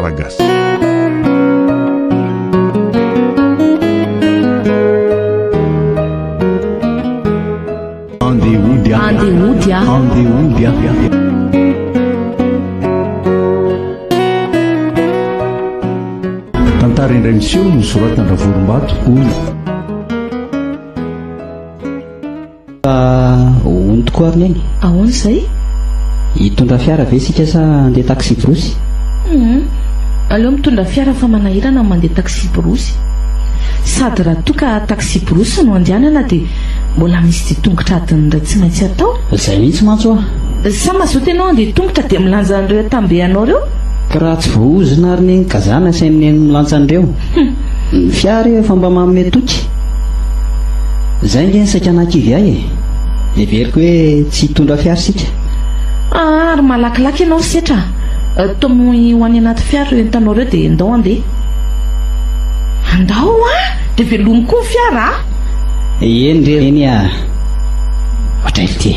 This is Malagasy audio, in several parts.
Malagasy. Andeha hody aho. Andeha hody aho. Andeha hody aho. Tantara indray miseho nosoratan-dRavorombato Ony. Fa hono tokoa ary neny? Ahoana izay? Hitondra fiara ve isika sa handeha taxi-brousse? Hum, aleo mitondra fiara fa manahirana ny mandeha taxi-brousse. Sady raha toa ka taxi-brousse no andehanana dia mbola misy dia tongotra adiny iray tsy maintsy atao. Izay mihitsy mantsy hoa. Sa mazoto ianao handeha tongotra dia milanja an'ireo entam-be anao ireo? Ka raha tsy voaozona ary neny ka za no asain'i neny milanja an'ireo. Ny fiara efa mba manome toky. Izay ange no saika nahakivy ahy e. Heveriko hoe tsy hitondra fiara isika. Ah, ary malakilaky ianao ry Setra a. Tomoy ho any anaty fiara ireo entanao ireo dia ndao handeha. Andao a! Dia velomy koa ny fiara a! Eny re eny a! Ohatray ity e!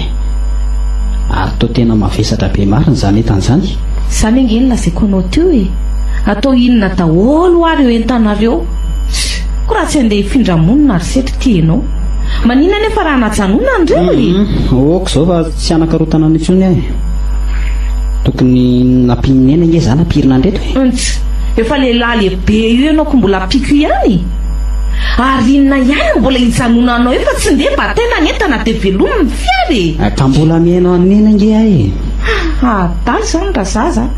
Ary toa tena mavesatra be marina izany entana izany. Izany ange no lazaiko anao teo e! Atao inona daholo hoa ireo entanareo? Tss! Ko raha tsy handeha hifindra monina ry Setra ity ianao. Maninona anefa raha najanona an'ireo e? Hum, ok izao fa tsy hanakarotana an'io intsony aho e. Tokony nampian'i Neny ange za nampirina an'ireto e. Nts! Efa lehilahy lehibe io ianao ko mbola ampiako ihany e! Ary inona ihany no mbola hijanonanao eo fa tsy ndeha bataina ny entana dia velomy ny fiara e! Ka mbola mihaino an'i Neny ange aho e. Adala izany razaza a!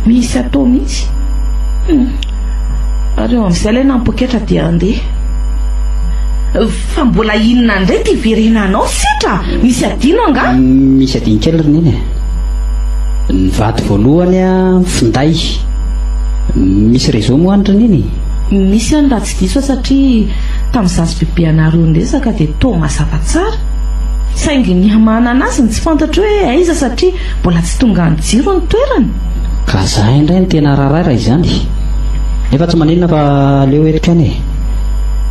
Misy atao mihitsy. Hum. Ary eo amin'izay ilay nampoketra dia handeha. Fa mbola inona indray ity hiverenanao Setra? Misy adino angaha? Misy adino kely ry Neny e. Ny vady voalohany an, finday. Misy réseau moa any ry Neny? Misy any raha tsy diso aho satria tamin'izaho sy bebe anareo niresaka dia toa mazava tsara. Saingy ny hamahanana azy no tsy fantatro hoe aiza satria mbola tsy tongan'ny jiro ny toerana. Ka za indray no tena raharaha raha izany. Nefa tsy maninona fa aleo entiko ihany e.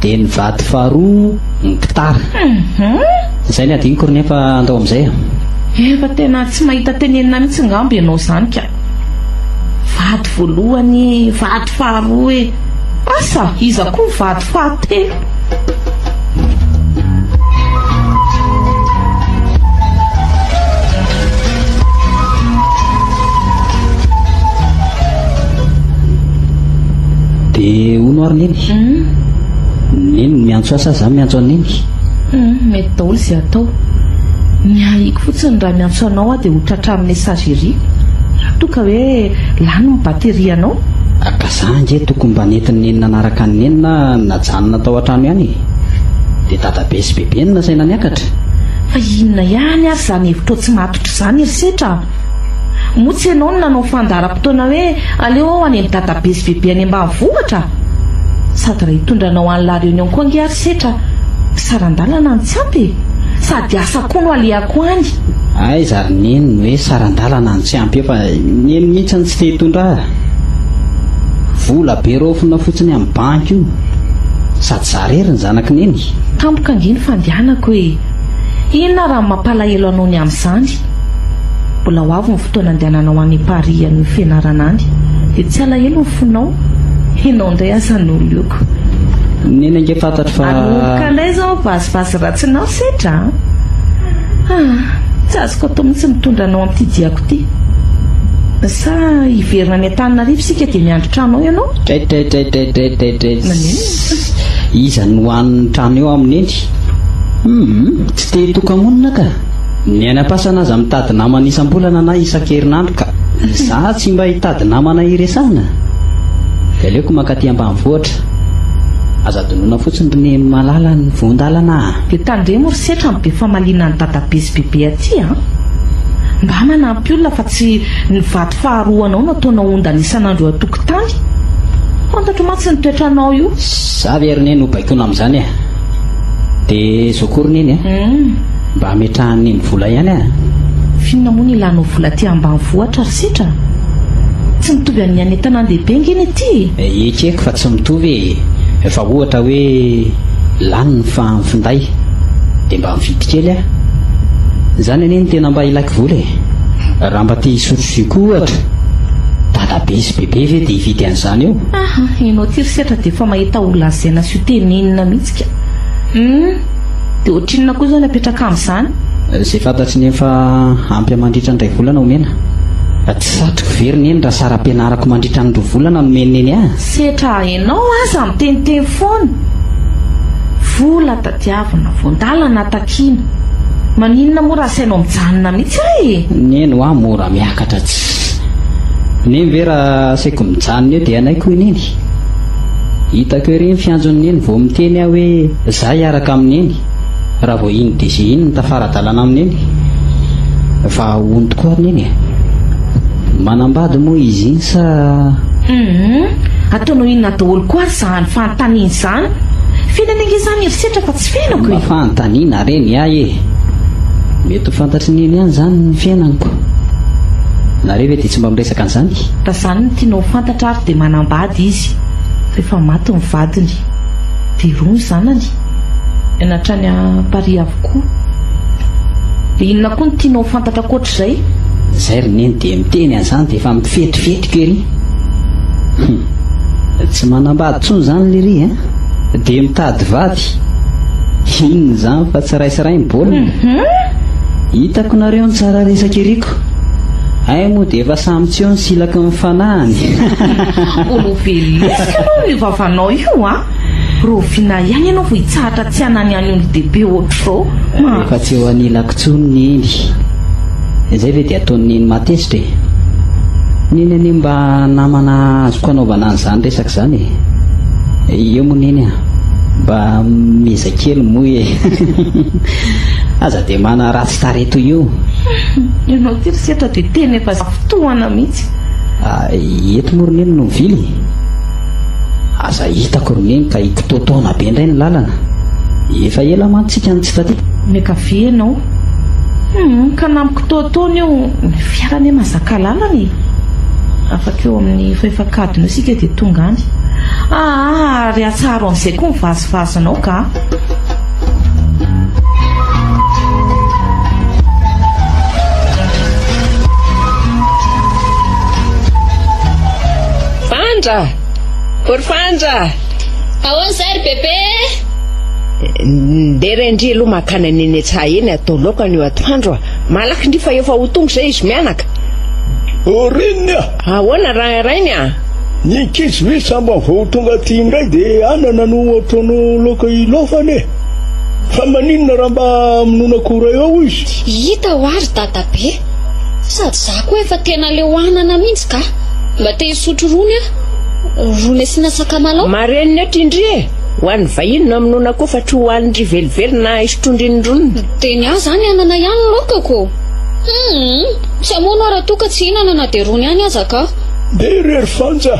Dia ny vady faharoa ny gitara. Izay ny adinoko ry nefa andao amin'izay a. Efa tena tsy mahita tenenina mihitsy ngamba ianao izany ka. Vady voalohany e, vady faharoa e. Asa, iza koa ny vady fahatelo? Dia hono ary Neny? Hmm? Neny no miantso ahy sa za miantso an'i Neny? Hmm, mety daholo izay atao. Ny ahiako fotsiny raha miantso anao aho dia ho tratra amin'ny messagerie. Raha toa ka hoe lany ny batterie anao. Ka za ange tokony mba nentin'i Neny nanaraka an'i Neny na najanona tao an-trano ihany e. Dia dadabe sy bebe no nasaina niakatra. Fa inona ihany ary izany hevitrao tsy matotra izany ry Setra a? Moa tsy ianao no nanao fandaharam-potoana hoe aleo aho any amin'i dadabe sy bebe any ambanivohitra? Sady raha hitondra anao any La Réunion koa ange ary Setra saran-dalana no tsy ampy e! Sady asa koa no alehako any. Aiza ry Neny no hoe saran-dalana no tsy ampy eo fa Neny mihitsy no tsy te hitondra ahy. Vola be raofina fotsiny amin'ny banky io. Sady za rery ny zanak'i Neny. Tampoka ange ny fandehanako e! Inona raha ny mampalahelo anao ny amin'izany? Mbola ho avy ny fotoana andehananao any Paris hanohy fianarana any, dia tsy halahelo ny fonao? Ianao indray aza no leoko. Neny ange fantatro fa. Hanomboka indray izao ny vazivazy ratsinao Setra a! Ah, tsy azoko atao mihitsy ny mitondra anao amin'ity diako ity. Sa hiverina any Antananarivo isika dia miandry trano ao ianao? Dray-dray-dray-dray-dray-dray. Maninona? Iza no hanin'ny trano eo amin'i Neny? Hum, tsy te hitoka-monina ka. Ny any am-pasana aza mitady namana isam-bolana na isan-kerinandro ka za tsy mba hitady namana hiresahana. Dia aleoko mankaty ambanivohitra. Aza adinoina fotsiny ry Neny malala ny voan-dalana a! Dia tandremo ry setra ny be famaliana an'i dadabe sy bebe aty a! Mba manampy olona fa tsy ny vady faharoanao no ataonao ondana isan'andro eo an-tokotany. Fantatro mantsy ny toetranao io. Za ve ry Neny ho baikoina amin'izany e? Dia izao koa ry Neny a! Mba hametrahan'i Neny vola ihany a! F'inona moa no ilanao vola aty ambanivohitra ry Setra? Tsy mitovy amin'ny any an-tanàn-dehibe ange ny aty e! Ekeko fa tsy mitovy e! Fa ohatra hoe lany ny fahan'ny finday dia mba mividy kely aho. Izany anie no tena mba ilaiko vola e! Raha mba te hisotro jus koa ohatra. Dadabe sy bebe ve dia hividy an'izany eo? Aha, ianao ity ry setra dia efa mahita ho lazaina sy ho tenenina mihitsy ka. Hum, dia ohatrinona koa izao ny apetraka amin'izany? Izay fantatry ny efa ampy mandritra ny iray volana omena. Tsy satriko ve ry neny raha saram-pianarako mandritra ny roa volana no omen'i neny ahy? Setra, ianao aza miteniteny foana. Vola tadiavina, voan-dalana takiana. Maninona moa raha asainao mijanona mihitsy aho e? Neny hoa mora miakatra tsy. Neny ve raha asaiko mijanona eo dia hanaiko hoy Neny? Hitako ery ny fiantson'i Neny vao miteny aho hoe za hiaraka amin'i Neny raha vao iny DG iny no tafara-dalana amin'i Neny. Fa hono tokoa ary Neny e? Manambady moa izy iny sa. Humm, ataonao inona daholo koa ary izany fanontaniana izany? Fiainana ange izany herisetra fa tsy fiainako e! Mba fanontaniana re ny ahy e! Mety ho fantatry Neny ihany izany ny fiainanko. Nareo ve dia tsy mba miresaka an'izany? Raha izany no tianao ho fantatra ary dia manambady izy rehefa maty ny vadiny. Dia roa ny zanany. Nianatra any Paris avokoa. Dia inona koa no tianao ho fantatra ankoatr'izay? Izay ry Neny dia miteny an'izany dia efa mifetifetika ery. Hum. Tsy manambady intsony izany lery a! Dia mitady vady. Inona izany fa tsy ray sy ray ny baolina. Hitako nareo ny tsara resaka ery ko. Hay moa dia efa samy tsy eo ny silaky ny fanahiny. Olovelesika aloha io vavanao io a! Rahoviana ihany ianao vao hitsahatra tsy hanany any olon-dehibe ohatr'izao? Rehefa tsy eo anilako intsony Neny. Izay ve dia ataon'i Neny mahatezitra e? Neny anie mba namana azoko anaovana an'izany resaka izany e. Eo moa Neny a! Mba mieza kely moa e! Aza dia manaratsy tarehy toy io. Ianao ity ry setra dia tena efa zafitohana mihitsy. Eto moa ry Neny no mivily e! Aza hitako ry Neny ka hikitoatoana be indray ny lalana. Efa ela mantsy tsika no tsy taty. Miankavia ianao. Hum, ka na mikitoatoana io, ny fiara anie mahazaka lalana e! Afaka eo amin'ny fahefak'adiny eo isika dia tonga any. Aa, ary atsaharo amin'izay koa ny vazivazinao ka! Fanja! Ry Fanja! Ahoana izay ry bebe? Ndeha re ndry aloha mankany an'iny an-tsaha iny atao laoka anio atoandro a! Malaky ndry fa efa ho tonga izay izy mianaka. O reniny a! Ahoana ra rainy a? Ny ankizy ve sambany vao ho tonga aty indray dia anana no ataonao laoka ilaofana e? Fa maninona raha mba hamonoana akoho iray ao izy? Hita hoa ry dadabe! Sady za koa efa tena leo anana mihitsy ka! Mba te hisotro rony aho. Rony asiana sakamalao. Marenina eto indry e! Ho an'ny vahiny no hamonoana akoho fa tsy ho an'ndry velively na hisotroan-dry ny roniny. Dia ny ahy izany anana ihany ny laokako. Humm! Tsy hamono aho raha toa ka tsy hihinana na dia rony ihany aza ka. Ndeha re ry Fanja!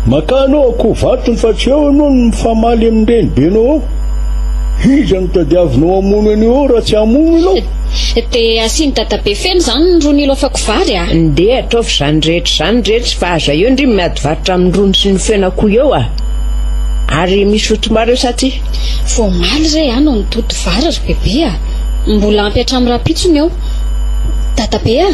Makà anao akoho vatony fa tsy eo ianao no mifamaly amin'ny renibenao ao. Iza no tadiavinao hamono an'io ao raha tsy hamono ianao? Dia asian'i dadabe feno izany ny rony ilaofako vary a! Ndeha ataovy izany rehetra izany retsy fa aza eo ndry miady varotra amin'ny rony sy ny feon'akoho eo a! Ary misy fotom-bary eo sa tsia? Vao omaly re aho no nitoto vary ry bebe a! Mbola ampy hatramin'ny rahampitso ny eo. Dadabe a!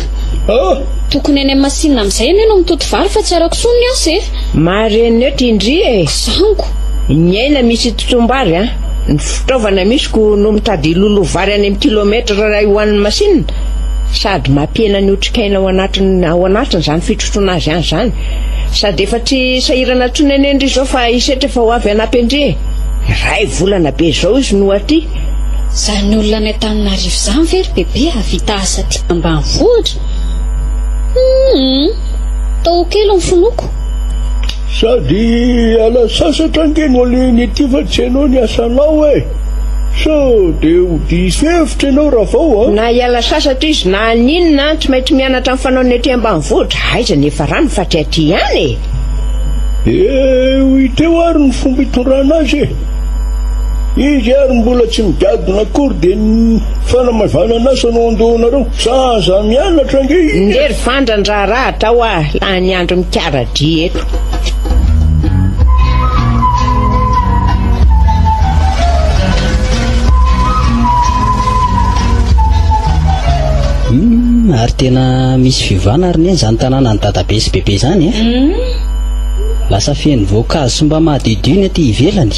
Tokony any amin'ny masinina amin'izay anie no mitoto vary fa tsy arako intsony ny asa e! Marenina eto i ndry e! Kizango! Ny aina misy itotoam-bary a! Ny fitaovana misy ko no mitady hiloloha vary any amin'ny kilometre iray ho an'ny masinina! Sady mampihena ny otrikaina ao anatiny ao anatiny izany fitrotroana azy any izany. Sady efa tsy sahirana intsony anie ndry izao fa i Setra efa ho avy hanampy an-dry e! Iray volana be izao izy no aty. Izany olona any Antananarivo izany ve ry bebe hahavita asa aty ambanivohitra? Humm! Tao kely ny finoako. Sady hiala sasatra ange no alehiny ety fa tsy hainao ny asanao e! Sao dia ho diso hevitra ianao Ravao a! Na hiala sasatra izy na haninona tsy maintsy mianatra ny fanaon'ny aty ambanivohitra, aiza ny hiafarany fa tsy aty ihany e! Dia ho hita eo ary ny fomba hitondrana azy e! Izy ary mbola tsy migadona akory dia ny fanamaivanana asa no andohanareo. Zaza mianatra ange iny e! Ndeha ry fandran-draharaha atao ah, lany andro mikara-dry eto. Humm ary. tena misy fiovana ry neny izany tanànan'i dadabe sy bebe izany e. Lasa feno voankazo sy mba madiodio ny aty ivelany.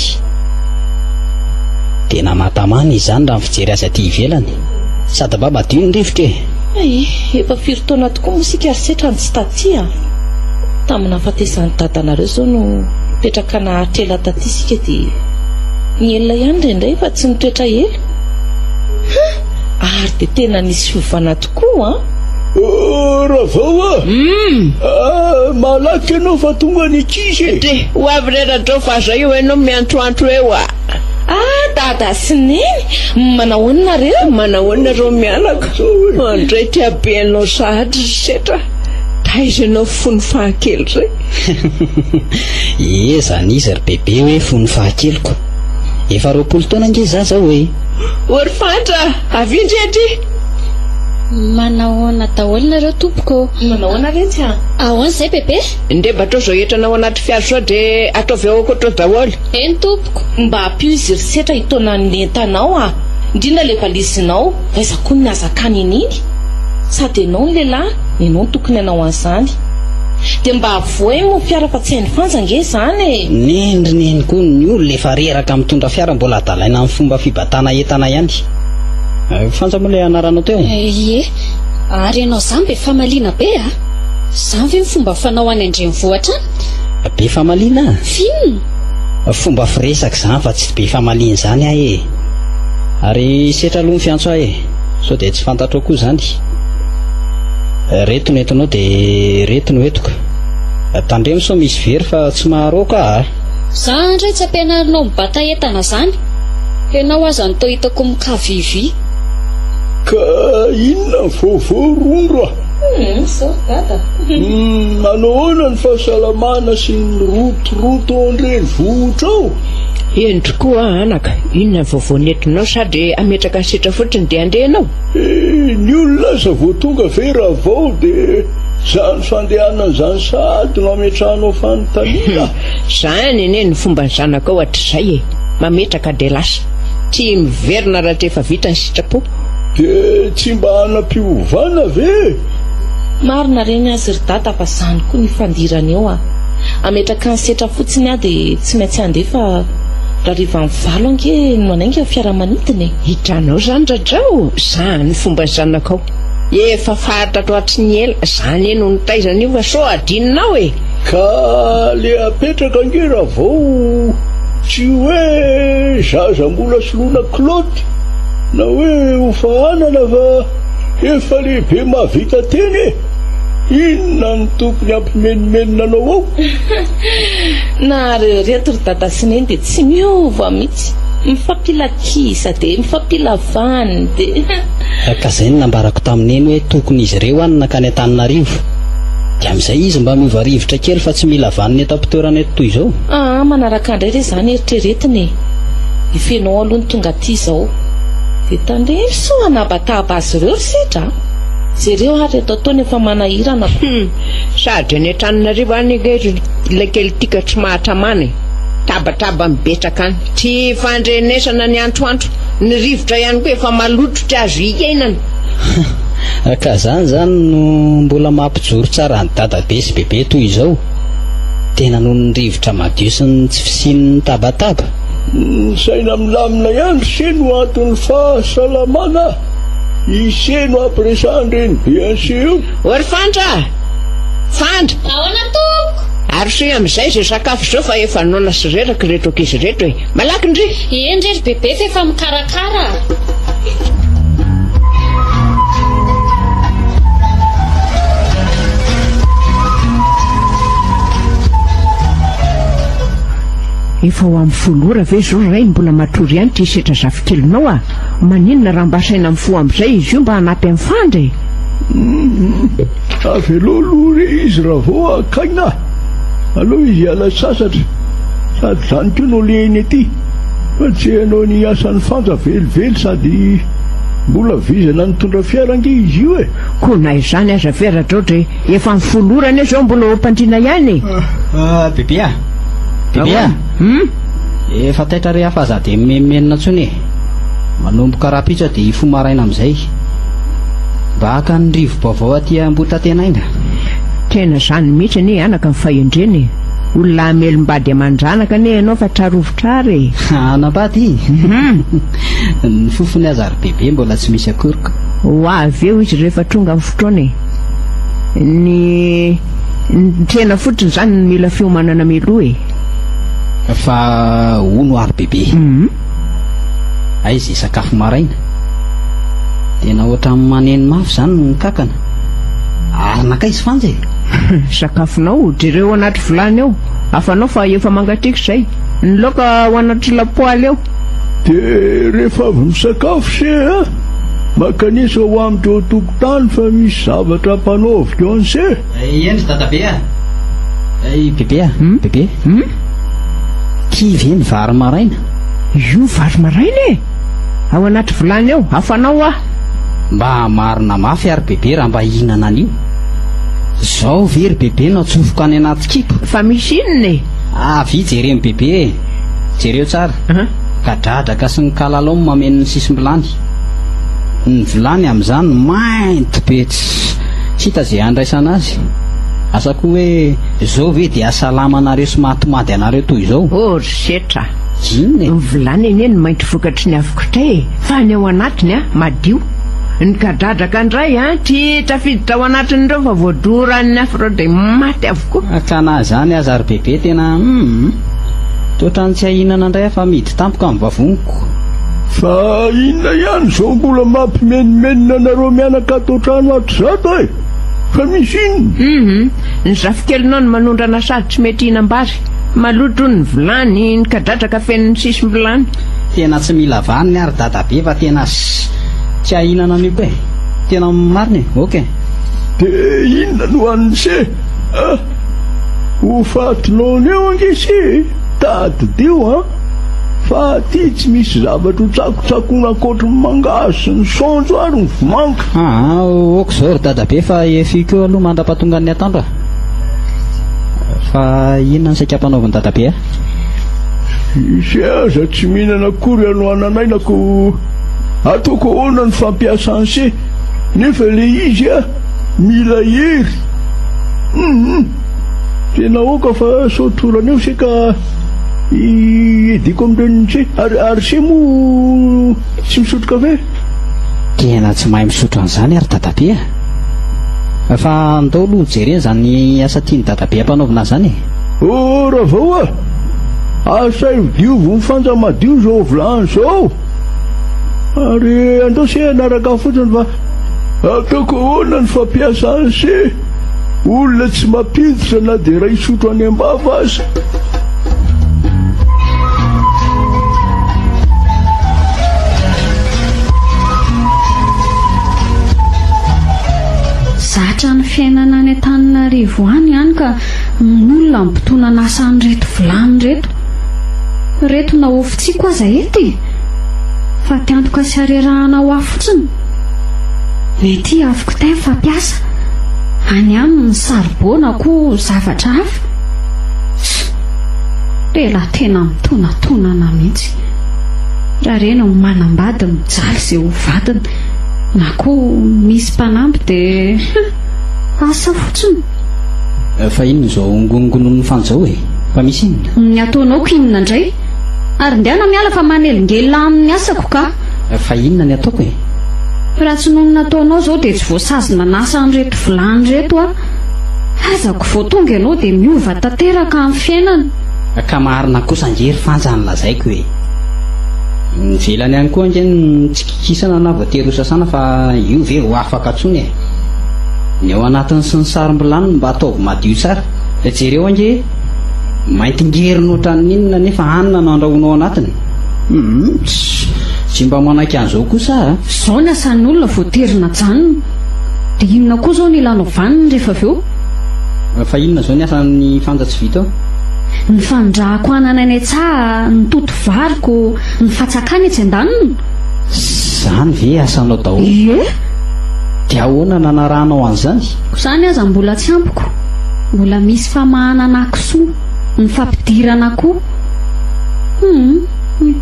Tena mahatamana izy izany raha ny fijery azy aty ivelany. Sady mba madio ny rivotra e. Hay, efa firy taona tokoa moa isika ry Setra no tsy taty a! Tamin'ny nahafatesan'i dadanareo izao no nipetraka naharitra ela taty isika dia nihelina ihany indraindray fa tsy nitoetra ela. Ha! Ary dia tena nisy fiovana tokoa an! Oh, Ravao a! Ah, malaky ianao fa tonga ny ankizy e! Dry, ho avy re Rajao fa aza eo ianao miantsoantso eo a! Ah, Dada sy Neny, manahoana nareo? Manahoana nareo mianaka? Andray ty habenao sahady ry Setra, taiza ianao fony fahakely zay? Ie, zany izy ry Bebe hoe fony fahakeliko. Efa 20 taona ange za zao e! O ry Fanja, avia ndry aty! Manahoana daholo nareo tompoko ô! Manahoana retsy a! Ahoana izay Bebe? Ndeha mba atao izao entrana ao anaty fiara izao dia ataovy ao ankoatra ao daholo. Eny tompoko. Mba ampio izy ry Setra hitaona ny entanao a! Indrindra ilay valizinao, aiza koa ny nahazakany an'iny? Sady ianao no lehilahy, ianao no tokony hanao an'izany. Dia mba avohay moa ny fiara fa tsy hain'i Fanja ange izany e! Neny ry neny koa ny olona efa reraka mitondra fiara mbola adalaina amin'ny fomba fibatana entana ihany. Fanja moa ilay anaranao teo? Ie, ary ianao izany be famaliana be a! Izany ve ny fomba fanao any an-drenivohitra any? Be famaliana? F'inona? Fomba firesaka izany fa tsy be famaliana izany aho e! Ary setra aloha ny fiantso ahy e! Sao dia tsy fantatrao koa izany? Reto no entinao dia reto no entiko. Tandremo sao misy very fa tsy maharoaka aho a! Za ndray tsy ampianarinao mibata entana zany. Enao aza no toa hitako mikavivy. Ka inona ny vaovao rondro a? Humm sao dada. Humm manao ahoana ny fahasalamana sy ny rotoroto ao an-drenivohitra ao? Eny tokoa anaka, inona ny vaovao nentinao sa dia hametraka ny setra fotsiny dia handeha ianao? Eh, ny olona aza vao tonga ve Ravao dia izany fandehanana izany sahady no ametrahanao fanontaniana? Izany anie ny fomban'ny zanakao hatrizay e, mametraka dia lasa, tsy miverina raha tsy efa vita ny sitrapo. Dia tsy mba hanam-piovana ve? Marina re ny azy ry dada fa zany koa ny ifandirana eo a! Ametraka ny setra fotsiny aho dia tsy maintsy handeha fa rahariva amin'ny valo ange no manainga ny fiaramanidina e! Hitanao zany Rajao, zany fomba zanakao. Efa fantatro hatry ny ela, zany no nitaizana io fa sao adinonao e! Ka le apetraka ange Ravao tsy hoe zaza mbola soloina kilaoty na hoe ho fahanana fa efa lehibe mahavita tena e! Inona no tokony hampimenomenona anao ao? Nareo reto ry dada sy neny dia tsy miova mihitsy, mifampila kisa dia mifampila vaniny dia. Ka zay no nambarako tamin'i neny hoe tokony izy ireo any nankany Antananarivo. Dia amin'izay izy mba miova rivotra kely fa tsy mila vaniny eto am-pitoerana eto toy izao. Aa manaraka indray re izany eritreretina e! Efa ianao aloha no tonga aty izao. Dia tandremo sao hanabataba azy ireo ry sedra a! Jereo ary ireto ataony efa manahirana ko. Hum! Sady any Antananarivo any ange ry ilay kely ity ka tsy mahatramana e! Tabataba mibetsaka any. Tsy ifandrenesana ny antroantro. Ny rivotra ihany koa efa maloto tsy azo iainana. Ka zany zany no mbola mampijoro tsara an'i dadabe sy bebe toy izao? Tena noho ny rivotra madio sy ny tsy fisian'ny tabataba? Ny saina milamina ihany ry se no anton'ny fahasalamana a! I se no ampiresahan-dreny be an'i se eo. Ô ry Fandra a! Fandra! Ahoana tompoko? Arosoy amin'izay izao sakafo izao fa efa noana sy reraka ireto ankizy ireto e! Malaky ndry! Eny re ry bebe fa efa mikarakara a! Efa ho amin'ny folo ora ve izao ry Ray no mbola matory ihany ity setra zafikelinao a! Maninona raha mba asaina mifoha amin'izay izy io mba hanampy an'i Fandra e! Hum, avelao aloha re izy raha vao hakaina a! Aleo izy hiala sasatra, sady izany koa no alehiny aty fa tsy hanao ny asan'i Fanja velively sady mbola vizana nitondra fiara ange izy io e! Koa na izany aza ve Rajaotra e! Efa ny folo ora anie izao mbola eo am-pandriana ihany e! Bebe a! Bebe a! Hum? Efa taitra re aho fa aza dia mimenomenona intsony e! Manomboka rahampitso aho dia hifoha maraina amin'izay. Mba haka ny rivo-baovao aty Ambohitantenaina. Tena izany mihitsy anie anaka ny fahendrena e! Olona hamelom-bady aman-dranaka anie ianao fa tsarovy tsara e! Hanambady? Ny fofony aza ry bebe mbola tsy misy akory ka. Ho avy eo izy rehefa tonga ny fotoana e! Ny ny tsena fotsiny izany no mila fiomanana mialoha e! Fa hono ary bebe. Aiza hisakafo maraina? Tena ohatran'ny maneno mafy izany ny kankana. Ary nankaiza Fanja e? Sakafonao, jereo ao anaty vilany ao. Afanao fa efa mangatsiaka izay. Ny laoka ao anaty lapoaly ao. Dia rehefa avy misakafo se a! Mankanesa ho amiko eo an-tokotany fa misy zavatra ampanaoviko an'se. Eny ry dadabe a! Ey bebe a! Bebe! Ty ve ny vary maraina? Io vary maraina e! Ao anaty vilany ao, afanao hoa! Mba marina mafy ary bebe raha mba hihinana an'io. Zao ve ry bebe no atsofoka any anaty kibo? Fa misy inona e? Avia jeren'i bebe e! Jereo tsara. Kadradraka sy ny kalalao no mameno ny sisim-bilany. Ny vilany amin'izany mainty be tsy hita izay handraisana azy. Asa koa hoe izao ve dia hahasalama anareo sy mahatomady anareo toy izao? Oh ry setra! Inona e? Ny vilany anie no mainty vokatry ny afo kitay e! Fa ny ao anatiny an, madio. Ny kadradraka indray an, tsy tafiditra ao anatin'ireo fa voadoran'ny afo ireo dia maty avokoa. Ka na izany aza ry bebe tena humm. Toa ohatran'ny tsy hahinana indray aho fa mihidy tampoka ny vavoniko. Fa inona ihany izao mbola mampimenomenona anareo mianaka ato an-trano ato izato e? Fa misy inona? Humm, ny zafikelinao no manondrana sady tsy mety hihinam-bary. Maloto hono ny vilany, ny kadradraka feno ny sisim-bilany. Tena tsy mila vaniny ary dadabe fa tena tsy hahinana an'io koa e! Tena marina e! Ok. Dia inona no hanin'i se a? Ho faty noana eo ange se e! Tadidio an! Fa aty tsy misy zavatra ho tsakotsakoina ankoatry ny mangahazo sy ny saonjo ary ny vomanga. Aa ok izao ry dadabe fa efiko eo aloha mandra-pahatongan'ny atoandro a! Fa inona no saika ampanaovin'i dadabe ahy? Ise aza tsy mihinana akory hanohanan'aina ko ataoko ahoana ny fampiasan'se nefa le izy a mila hery hum tena aoka fa sao torana eo se ka iadiako amin'ireny ary ary se moa tsy misotro kafe? Tena tsy mahay misotro an'izany ary dadabe a! Fa andao aloha hojerena izany asa tian'i dadabe ampanaovina azy izany e! Oh Ravao a! Asaivo diovy mifanja madio izao vilany izao! Ary andao se hanaraka ahy fotsiny fa ataoko ahoana ny fampiasa an'se? Olona tsy mampiditra na dia iray sotro any am-bava aza. Zatra ny fiainana any Antananarivo any ihany ka ny olona mpitonan'asa an'ireto vilany ireto. Ireto nahofintsiko aza eto e! Fatiantoka sy harerahana ho ahy fotsiny. Ny aty afo kitay fampiasa, any aminy ny saribao na koa zavatra hafa. Tss! Lehilahy tena mitonatonana mihitsy. Raha reny manambady mijaly izay ho vadiny, na koa misy mpanampy dia asa fotsiny. Fa inona izao ngonongonon'ny Fanja izao e? Fa misy inona? Ny ataonao ko inona indray? Ary ndehana miala fa manelingelina amin'ny asako ka. Fa inona ny ataoko e? Raha tsy noho ny nataonao izao dia tsy voasazy nanasa an'ireto vilany ireto aho. Azako vao tonga ianao dia miova tanteraka amin'ny fiainana. Ka marina kosa ange ry Fanja ny lazaiko e! Ny ivelany ihany koa ange no tsy kikisana na voatery ho sasana fa io ve ho afaka intsony e! Ny ao anatiny sy ny sarom-bilany no mba ataovy madio tsara. Jereo ange e! Mainty ngerina ohatran'ny inona nefa hanina no andrahoina ao anatiny. Humm tsy mba manaiky an'izao kosa aho a! Izao ny asan'olona voatery najanona. Dia inona koa izao no ilanao vaniny rehefa avy eo? Fa inona izao ny asan'ny Fanja tsy vita ao? Ny fandrahako anana eny an-tsaha, ny toto variko, ny fatsakana etsy an-daniny. Izany ve asanao daholo? Ie! Dia ahoana nanarahanao an'izany? Koa izany aza mbola tsy ampiko. Mbola misy famahanana kisoa, ny fampidirana akoho. Humm.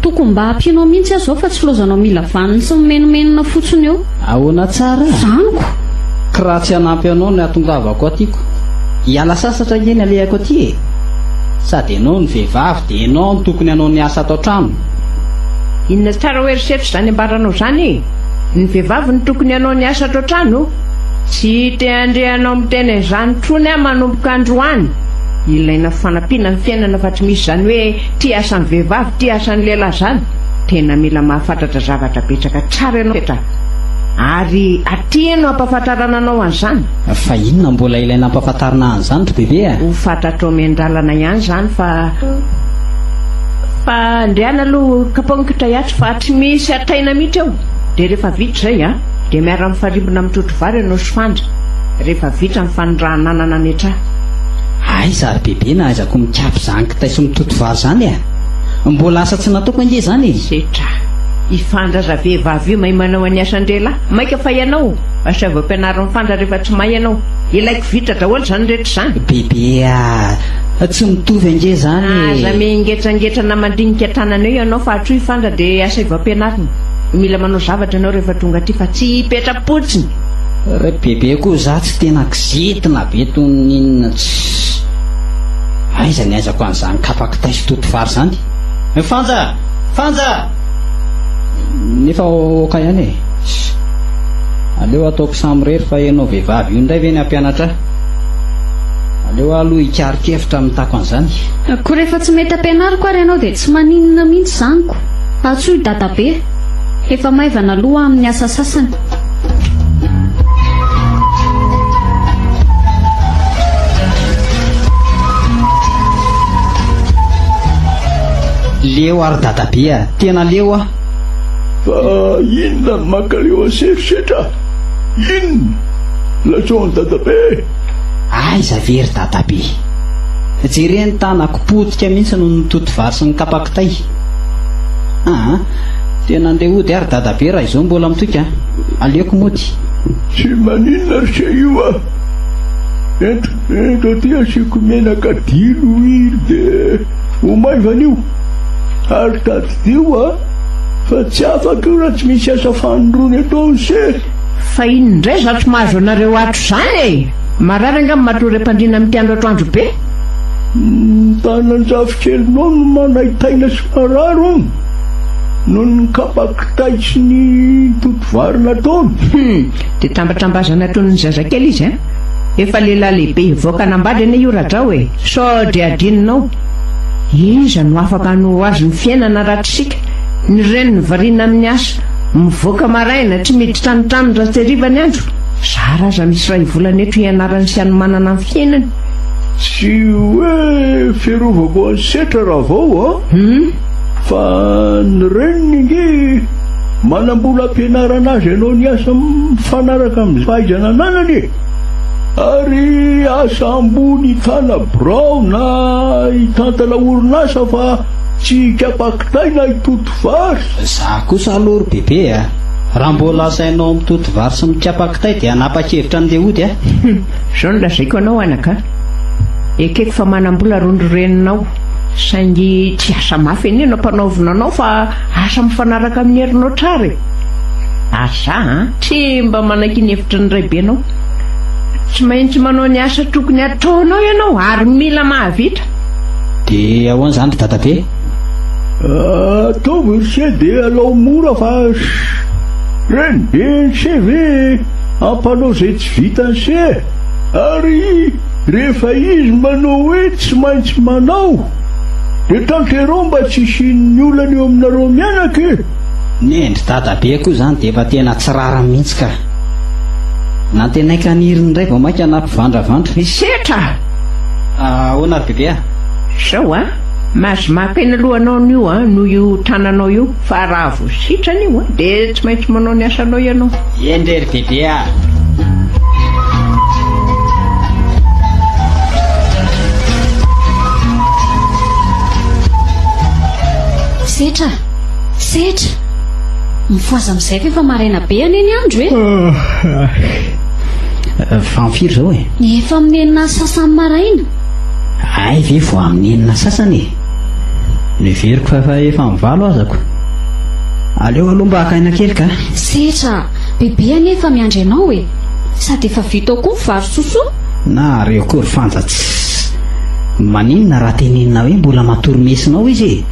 Tokony mba hampianao mihitsy aho izao fa tsy laozanao mila vaniny sy mimenomenona fotsiny eo. Ahoana tsara? Zaniko. Ka raha tsy hanampy anao no hatongavako aty ko. Hiala sasatra ange ny alehako aty e! Sady ianao no vehivavy dia ianao no tokony hanao ny asa ato an-trano. Inona tsara hoe ry Setra izany ambaranao izany e? Ny vehivavy no tokony hanao ny asa ato an-trano? Tsy te handre anao miteny an'izany intsony aho manomboka androany. Ilaina fanampiana ny fiainana fa tsy misy izany hoe ty asan'ny vehivavy ty asan'ny lehilahy izany. Tena mila mahafantratra zavatra betsaka tsara ianao Setra ary aty no hampafantarana anao an'izany. Fa inona mbola ilaina hampafantarina an'izany ry bebe a? Ho fantatrao miandalana ihany izany fa fa ndehana aloha kapoho ny kitay atsy fa tsy misy ataina mihitsy eo. Dia rehefa vita izay a, dia miara-mifarimbona mitrotro vary ianao sy Fanja rehefa vita ny fanondrahana anana any an-traha. Aiza ry bebe na aiza ko mikapy izany kitay sy mitoto vary izany e? Mbola asa tsy nataoko ange izany e! Setra, i Fanja aza vehivavy io mahay manao an'ny asan-dRehilahy, maika fa ianao? Asaivo ampianarin'i Fanja rehefa tsy mahay ianao. Ilaiko vita daholo izany rehetra izany. Bebe a! Tsy mitovy ange izany e! Aza mihengetsangetsana na mandinika tanana eo ianao fa atsoy i Fanja dia asaivo ampianarina. Mila manao zavatra ianao rehefa tonga aty fa tsy hipetra-potsiny. Ry bebe koa za tsy tena kizitina be toy ny inona tsy. Aiza ny aizako an'izany kapa kitay sy toto vary izany? Fanja! Fanja! Nefa ok ihany e. Aleo ataoko samirery fa ianao vehivavy io indray ve ny hampianatra ahy? Aleo aho aloha hikaron-kevitra mitako an'izany. Koa rehefa tsy mety ampianariko ary ianao dia tsy maninona mihitsy izany ko. Antsoy dadabe. Efa maivana aloha amin'ny asa sasany. Leo aho ry dadabe a! Tena leo aho. Fa inona no mankaleo an'i Serisetra? Inona? Lazao an'i dadabe e! Aiza ve ry dadabe? Jereo ny tanako potika mihitsy noho ny toto vary sy ny kapa kitay. Aa! Tena andeha hody aho ry dadabe raha izao mbola mitoika a! Aleoko mody. Tsy maninona ry se io a! Ento, ento aty asiako menaka diloilo dia ho maivana io. Ary tadidio a! Fa tsy afaka io raha tsy misy asa fanindroany ataony se! Fa inona indray izany tsy mahazo anareo ato izany e! Marary angamba matory am-pandriana amin'ity andro atoandro be? Ny tanan-jafikelinao no manaintaina sy marary hono, noho ny kapa kitay sy ny toto vary nataony. Hum! Dia tambatambazana toy ny zazakely izy an! Efa lehilahy lehibe hivoaka hanambady anie io Rajao e! Sao dia adinonao? Iza no afaka hanoro azy ny fiainana raha tsy isika? Ny reniny variana amin'ny asa, mivoaka maraina, tsy miditra ny tranony raha tsy hariva ny andro. Zara aza misy iray volana eto hianarany sy hanomanana ny fiainany. Tsy hoe fiarovako an'i Setra Ravao a! Fa ny reniny ange manam-bola hampianarana azy hanao ny asa mifanaraka amin'ny fahaizana ananany e! Ary asa ambony hitana birao na hitantana orinasa fa tsy hikapa kitay na hitoto vary. Za kosa aloha ry bebe a! Raha mbola asainao mitoto vary sy mikapa kitay dia hanapa-kevitra andeha hody aho. Izao no lazaiko anao anaka a! Ekeko fa manam-bola rony ry reninao, saingy tsy asa mafy anie no ampanaovina anao fa asa mifanaraka amin'ny herinao tsara e! Ary za an, tsy mba manaiky ny hevitry ny raibenao. Tsy maintsy manao ny asa tokony hataonao ianao ary mila mahavita. Dia ahoana izany ry dadabe? Ataovy ry se dia alao mora fa reniben'i se ve hampanao izay tsy vitan'i se? Ary rehefa izy manao hoe tsy maintsy manao dia tanterao mba tsy hisian'ny olana eo aminareo mianaka e! Nendry dadabe koa izany dia efa tena tsy rariny mihitsy ka. Nantenaiko haniry indray vao mainka nampivandravandra. Misetra! Ahoana ry bebe a? Zao a! Mahazo maka eny aloha anao anio a, noho io tananao io, fa raha vao sitrana io a, dia tsy maintsy manao ny asanao ianao. Eny re ry bebe a! Setra! Setra! Mifohaza amin'izay fa efa maraina be anie ny andro e! Fa amin'ny firy izao e? Efa amin'ny enina sasany maraina. Hay ve vao amin'ny enina sasany e? Noheveriko fa efa efa mivalo azako. Aleo aloha mba haka aina kely ka. Setra, Bebe anie efa miandry anao e! Sady efa vita ao koa ny vary sosoa. Nareo koa ry Fanja tss! Maninona raha tenenina hoe mbola matory mesina ao izy e?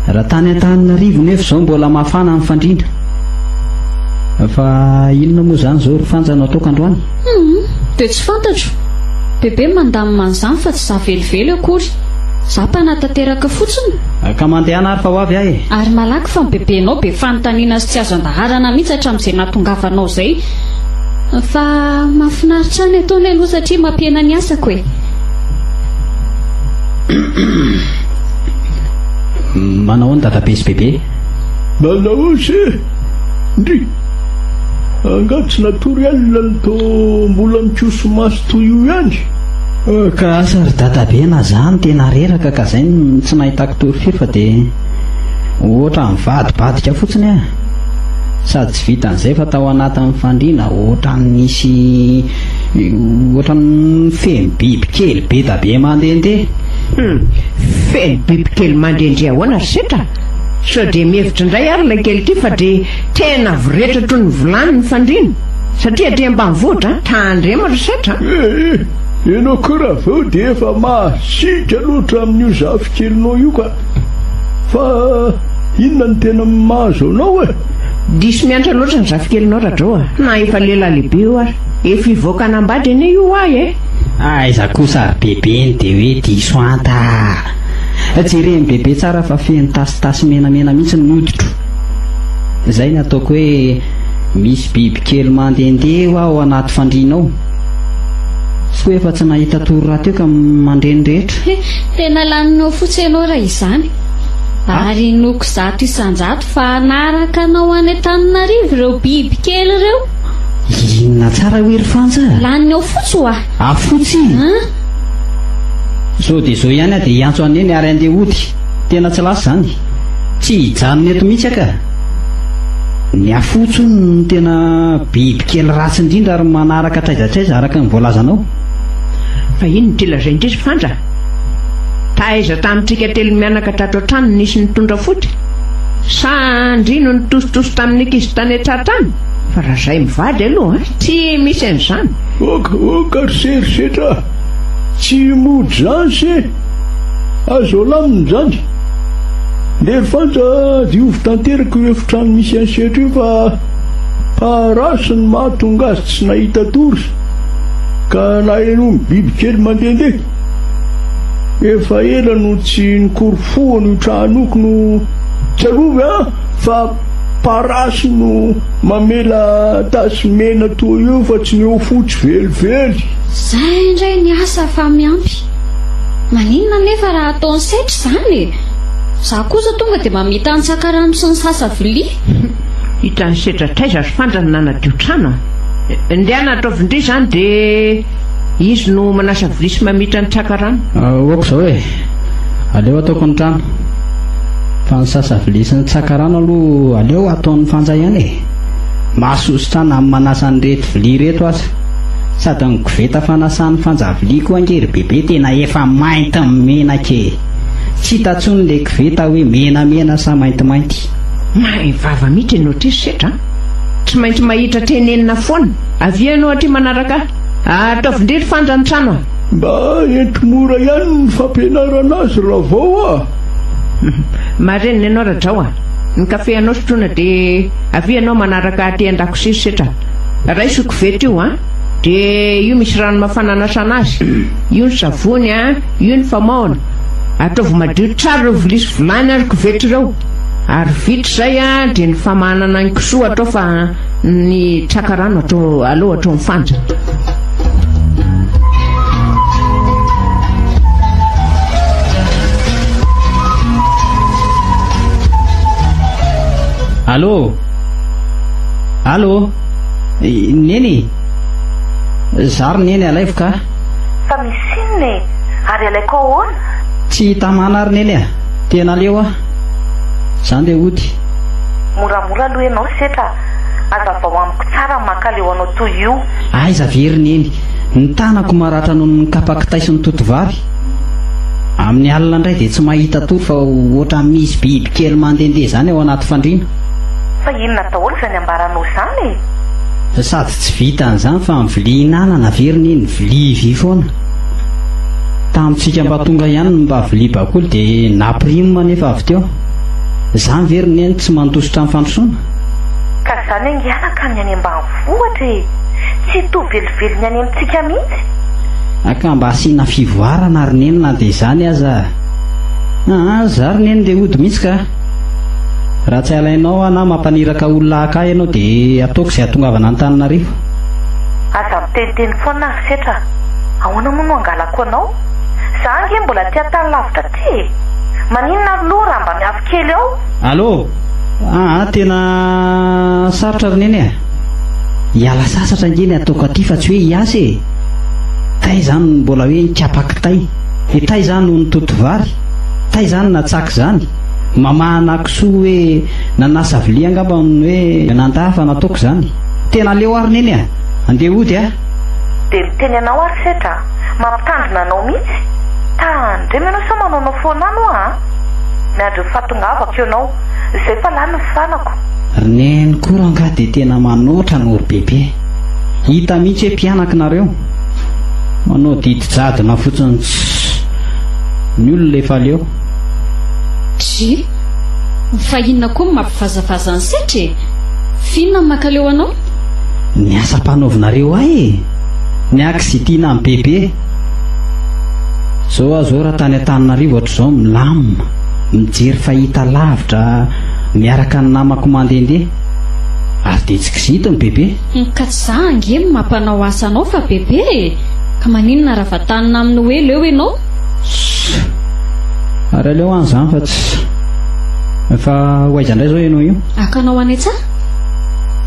Raha tany Antananarivo nefa izao mbola mafana ny fandriana. Fa inona moa izany izao ry Fanja no ataoko androany? Hum, dia tsy fantatro. Bebe mandamina an'izany fa tsy za velively akory. Za mpanatanteraka fotsiny. Ka mandehana ary fa ho avy aho e! Ary malaky fa ny bebenao be fanontaniana sy tsy azo andaharana mihitsy hatramin'izay nahatongavanao izay. Fa mahafinaritra ahy ny ataony aloha satria mampihena ny asako e! Manao ahoana dadabe sy bebe? Manao ahoana se? Ndry! Angaha tsy natory alina no toa mbola mikoso-maso toy io ihany? Ka asa ry dadabe na za no tena reraka ka zay no tsy nahitako tory firy fa dia ohatra nivadibadika fotsiny aho. Sady tsy vitan'izay fa tao anatin'ny fandriana ohatran'ny nisy ohatran'ny feno biby kely be da be mandehandeha. Hum, feno biby kely mandehandeha ahoana ry setra? Sao dia mihevitra indray ary ilay kely ity fa dia tena voretra toy ny vilany ny fandriana? Satria aty ambanivohitra an, tandremo ry setra an! Eh eh, ianao koa raveo dia efa masiaka loatra amin'io zafikelinao io ka! Fa inona no tena mahazo anao e? Diso miantra loatra ny zafikelinao Rajao a! Na efa lehilahy lehibe io ary. Efa hivoaka hanambady anie io ho'a e! Aiza kosa ry bebe ny dia hoe diso anta a! Jeren'i bebe tsara fa feno tasitasy menamena mihitsy ny hoditro. Izay ny ataoko hoe misy bibikely mandehandeha ho'a ao anaty fandriana ao. Soa efa tsy nahita tory rahateo ka mandre ny rehetra. Tena laninao fotsy ianao raha izany. Ary inoako 100% fa hanaraka anao any Antananarivo ireo biby kely ireo. Inona tsara hoe ry Fanja? Laninao fotsy hoa. Afotsy? An? Zao dia zao ihany aho dia hiantso an'i Neny ary handeha hody. Tena tsy lasa izany. Tsy hijanona eto mihitsy aho ka. Ny afotsy hono no tena biby kely ratsy indrindra ary manaraka hatraiza hatraiza araka ny voalazanao. Fa inona ity lazainy ity ry Fanja? Taiza tamintsika telo mianaka tato an-trano no nisy nitondra foty? Sa ndry no nitositosy tamin'ny ankizy tany an-tsaha tany? Fa raha izahay mivady aloha tsy misy an'izany. Ok ok ry se ry setra a! Tsy mody izany se! Azo alamina izany. Ndeha ry Fanja diovy tanteraka io efitrano misy an'i Setra io fa parasy ny mahatonga azy tsy nahita tory ka nahenoany bibikely mandehandeha. Efa ela no tsy nikorofohana io trano io ko no tsarovy an fa parasy no mamela tasy mena toa io fa tsy ny eo fotsy velively. Zay indray ny asa fa miampy. Maninona anefa raha ataon'i Setra izany e? Za kosa tonga dia mamita ny sakarano sy ny sasa vilia. Hitan'i Setra hatraiza ry Fanja no nanadio trano a! Ndehana ataovy ndry izany dia izy no manasa vilia sy mamita ny tsakarano. Ok izao e! Aleo ataoko ny trano. Fa ny sasa vilia sy ny tsakarano aloha aleo ataon'i Fanja ihany e! Mahasosotra na ny manasa an'ireto vilia ireto aza. Sady ny koveta fanasan'ny fanjavilia koa ange ry bebe tena efa mainty menaka e! Tsy hita tsony le koveta hoe menamena sa maintimainty. Mahay vava mihitsy ianao ity ry Setra a! Tsy maintsy mahitra tenenina foana. Avia ianao aty manaraka ahy. Ataovy ndry ry Fanja ny trano a! Mba ento mora ihany ny fampianarana azy Ravao a! Marina ianao Rajao a! Ny kafe anao sotroina dia avia ianao manaraka aty an-dakozia ry Setra a! Raiso io koveta io an! Dia io misy rano mafana anasana azy. Io ny savony an, io ny famaohana. Ataovy madio tsara ireo vilia sy vilany ary koveta ireo. Ary vita izay an, dia ny famahanana ny kisoa atao fa ny traka rano atao aleo atao mifanja. Allô? Allô? Neny? Za ry Neny alaivo ka. Fa misy inona e? Ary alaiko ahoana? Tsy tamana ry Neny a! Tena aleo aho. Za ndeha hody. Moramora aloha ianao Setra a! Hazavao amiko tsara ny mankaleo anao toy io. Aiza ve ry Neny? Ny tanako maratra noho ny nikapa kitay sy ny totovary. Amin'ny alina indray dia tsy mahita tory fa ohatran'ny misy biby kely mandehandeha izany ao anaty fandriana. Fa inona daholo izany ambaranao izany e? Sady tsy vitan'izany fa ny vilia hinanana averina iny vilia vy foana. Tamintsika mba tonga ihany ny mba vilia bakoly dia nampirime anefa avy teo. Izany ve ry Neny tsy mandositra ny fandrosoana? Ka izany ange anaka ny any ambanivohitra e! Tsy hitovy velively ny any amintsika mihitsy. Ka mba asiana fivoarana ry Neny na dia izany aza. Aa, za ry Neny ndeha hody mihitsy ka. Raha tsy alainao aho na mampaniraka olona haka ahy ianao dia ataoko izay hahatongavana Antananarivo. Aza miteniteny foana ry Setra a! Ahoana moa no hangalako anao? Za ange mbola aty an-tany lavitra aty e! Maninona aloha raha mba miafy kely ao? Allô! Aa, tena sarotra ry Neny a! Hiala sasatra ange ny ataoko aty fa tsy hoe hiasa e! Taiza aho no mbola hoe nikapa kitay? E taiza aho no nitoto vary? Taiza aho no natsaky izany? Mamahana kisoa hoe nanasa vilia angamba ny hoe nandà fa nataoko izany. Tena aleo aho ry Neny a! Andeha hody a! Dia miteny anao aho ry Setra a! Mampitandrina anao mihitsy! Tandremo ianao sao manaonao foana any hoa a! Miandry ny fahatongavako ianao. Izay fa lany ny fanako. Ry Neny koa rangahy dia tena manoatra noho ry Bebe. Hita mihitsy hoe mpianaka nareo. Manao didy jadona fotsiny tss. Ny olona efa leo. Dry, fa inona koa no mampivazavaza an'i Setra e? F'inona no mankaleo anao? Ny asa ampanaovinareo ahy e! Ny ankizitina amin'i Bebe. Zao aho zao raha tany Antananarivo hatrizao milamina, mijery fahita lavitra miaraka ny namako mandehandeha. Ary dia tsy kizitina Bebe. Ka tsy za ange no mampanao asa anao fa Bebe e! Ka maninona raha vatanina amin'ny hoe leo ianao? Ss! Ary aleo any izany fa tsy. Fa ho aiza indray izao ianao io? Haka anao any an-tsaha?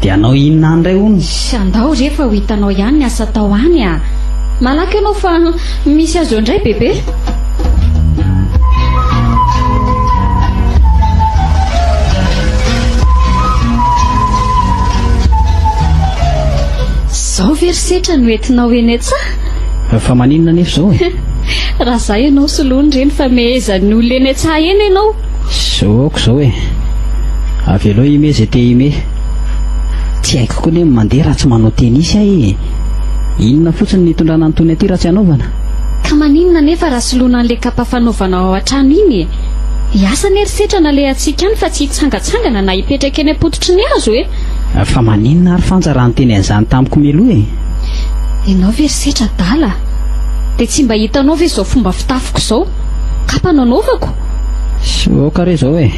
Dia hanao inona any indray hono? Ss! Andao re fa ho hitanao ihany ny asa atao any a! Malaky ianao fa misy azy eo indray Bebe. Zao ve ry Setra no entinao eny an-tsaha? Fa maninona anefa izao e? Raha za ianao soloiny ireny fa mehezan'ny olona eny an-tsaha eny ianao. Zao aoka izao e. Avelao himehy izay te himehy. Tsy haiko koa anie ny mandeha raha tsy manao tenisy aho e. Inona fotsiny ny hitondrana an'itony aty raha tsy hanaovana? Ka maninona anefa raha soloina an'ilay kapa fanaovana ao an-trano iny e? Hiasa anie ry Setra na alehantsika any fa tsy hitsangatsangana na hipetraka eny am-pototry ny hazo e! Fa maninona ary Fanja raha niteny an'izany tamiko mialoha e? Ianao ve ry Setra adala? Dia tsy mba hitanao ve izao fomba fitafiko izao? Kapa no anaovako? Aoka re izao e!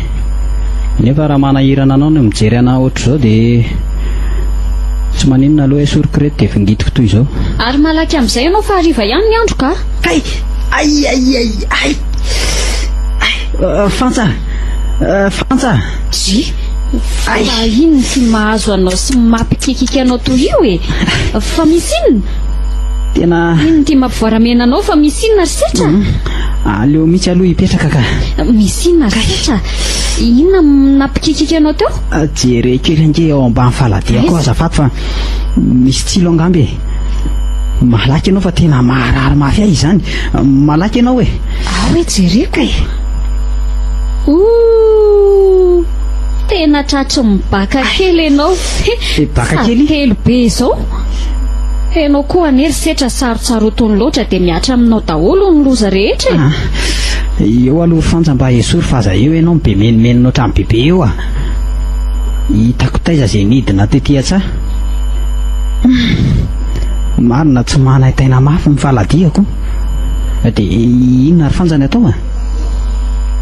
Nefa raha manahirana anao ny mijery anà ohatr'izao dia tsy maninona aloha esoriko ireto dia vingitiko toy izao. Ary malaky amin'izay ianao fa hariva ihany ny andro ka! Kay! Ay ay ay ay! Ay! Fantsa! Fantsa! Dry! Fa inona ity mahazo anao sy mampikiakiaka anao toy io e? Fa misy inona? Tena. Inona ity mampivoaramena anao fa misy inona ry Setra? Aleo mihitsy aloha hipetraka ka. Misy inona ry Setra? Inona no nampikiakiaka anao teo? Jereo kely ange ao ambany faladiako ao azafady fa misy tsilo angamba e. Malaky ianao fa tena maharary mafy ahy izany. Malaky ianao e. Ao e jereko e. Ooh! Tena tratry ny baka kely ianao. E, baka kely? Sady telo be izao. Ianao koa anie ry Setra sarotsarotiny loatra dia mihatra aminao daholo ny loza rehetra e. Ah, eo aloha ry Fanja mba esory fa aza eo ianao be menomenona ohatran'ny bebe eo ah. Hitako taiza izay nidina tety an-tsaha. Marina tsy manaintaina mafy ny faladiako. Dia inona ry Fanja ny atao e?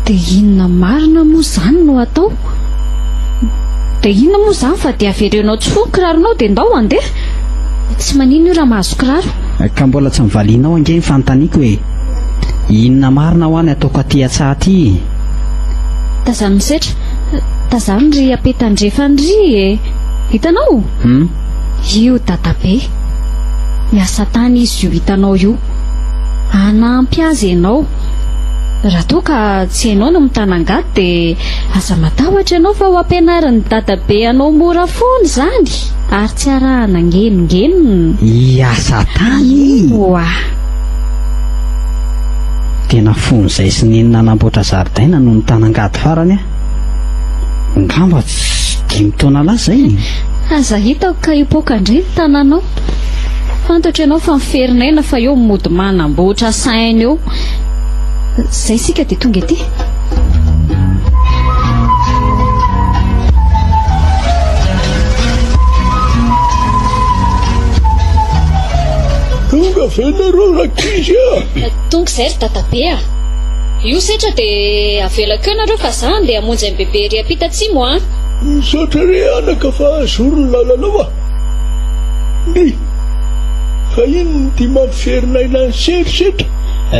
Dia inona marina moa izany no atao? Dia inona moa izany fa dia averenao tsy foy ny kiraronao dia ndao handeha. Tsy maninona io raha mahazo kiraro. Ka mbola tsy nivalianao ange ny fanontaniako e! Inona marina hoa ny ataoko aty an-tsaha aty e? Tazano misetra, tazano ry apetandrefana ry e! Hitanao? Hum? Io dadabe. Miasa tany izy io hitanao io. Hanampy azy ianao. Raha toa ka tsy hainao ny mitana angady dia aza matahotra ianao fa ho ampianarin'i dadabe anao mora foana izany ary tsy arahana ngenongenona. Hiasa tany? Eoa. Tena fony izay sy neny nanamboatra zaridaina no nitana angady farany aho. Angamba tsy dimy taona lasa izay e. Aza hitako ka hipoaka indray ny tananao. Fantatro ianao fa miferinaina fa eo mody manamboatra saina eo. Izay isika dia tonga ety. Tonga ve nareo rankizy a? Tonga izay ry dadabe a! Io setra dia avelako eo nareo fa za andeha hamonjy an'i bebe ery ampita atsimo a! Misaotra re anaka fa zoro ny lalanao a! Ndry! Fa inona ity mampiferin'aina an'i se ry setra?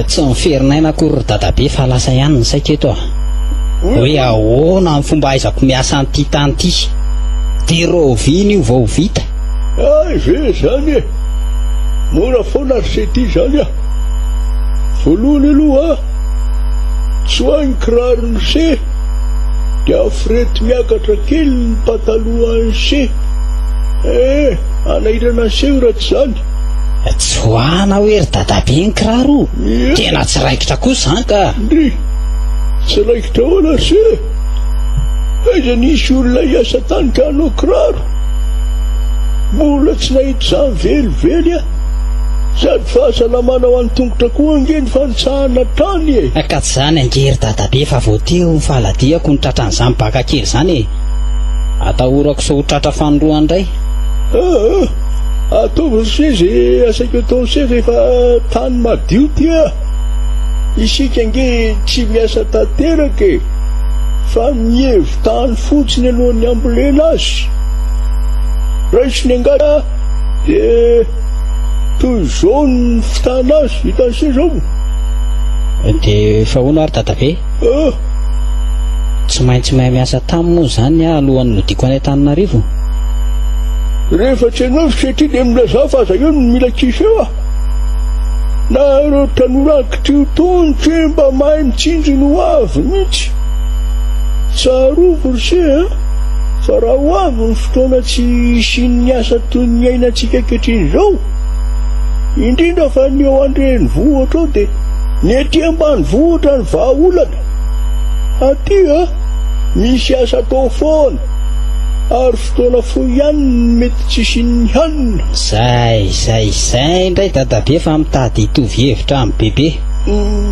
Tsy miferin'aina akory ry dadabe fa lasa ihany ny saiko eto a! Hoe ahoana ny fomba ahaizako miasa an'ity tany ity? Dia rahoviana io vao vita? Hay ve izany e! Mora foana ry se ity izany a! Voalohany aloha, tsoahy ny kiraron'i se dia aforeto miakatra kely ny patalohan'i se. Eh, hanahirana an'i se io raha tsy izany. Tsoahana hoe ry dadabe ny kiraro? Tena tsy raikitra kosa izany ka! Ndry! Tsy raikitra ahoana ry se? Aiza nisy olona hiasa tany ka hanao kiraro? Mbola tsy nahita izany velively aho. Sady fahasalamana ho an'ny tongotra koa ange ny fanitsahana tany e! Ka tsy izany ange ry dadabe fa vao teo ny faladiako no tratran'izany baka kely izany e! Atahorako sao ho tratra fanindroany indray. Aa! Ataovy ry se ze asaiko ataon'i se rehefa tany madio ty a! Isika ange tsy miasa tanteraka e! Fa mihevi-tany fotsiny alohan'ny hambolena azy. Raiso ny angady a! Dia toy izao ny fitana azy, hitan'i se izao. Dia efa ahoana ary dadabe? Ah! Tsy maintsy mahay miasa tany moa izany aho alohan'ny nodiako any Antananarivo? Rehefa tsy hainao satria dia milazà fa aza eo no mila kiso eo ah! Nareo tanora ankitrio tony tsy mba mahay mitsinjo ny ho avy mihitsy. Tsarovy ry se a! Fa raha ho avy ny fotoana tsy hisian'ny asa toy ny iainantsika ankehitriny izao, indrindra fa ny eo an-drenivohitra ao dia ny aty ambanivohitra ny vahaolana. Aty a, misy asa atao foana ary fotoana fohy ihany no mety tsy hisian'ny hanina. Zay, zay, zay indray dadabe fa mitady hitovy hevitra amin'i bebe.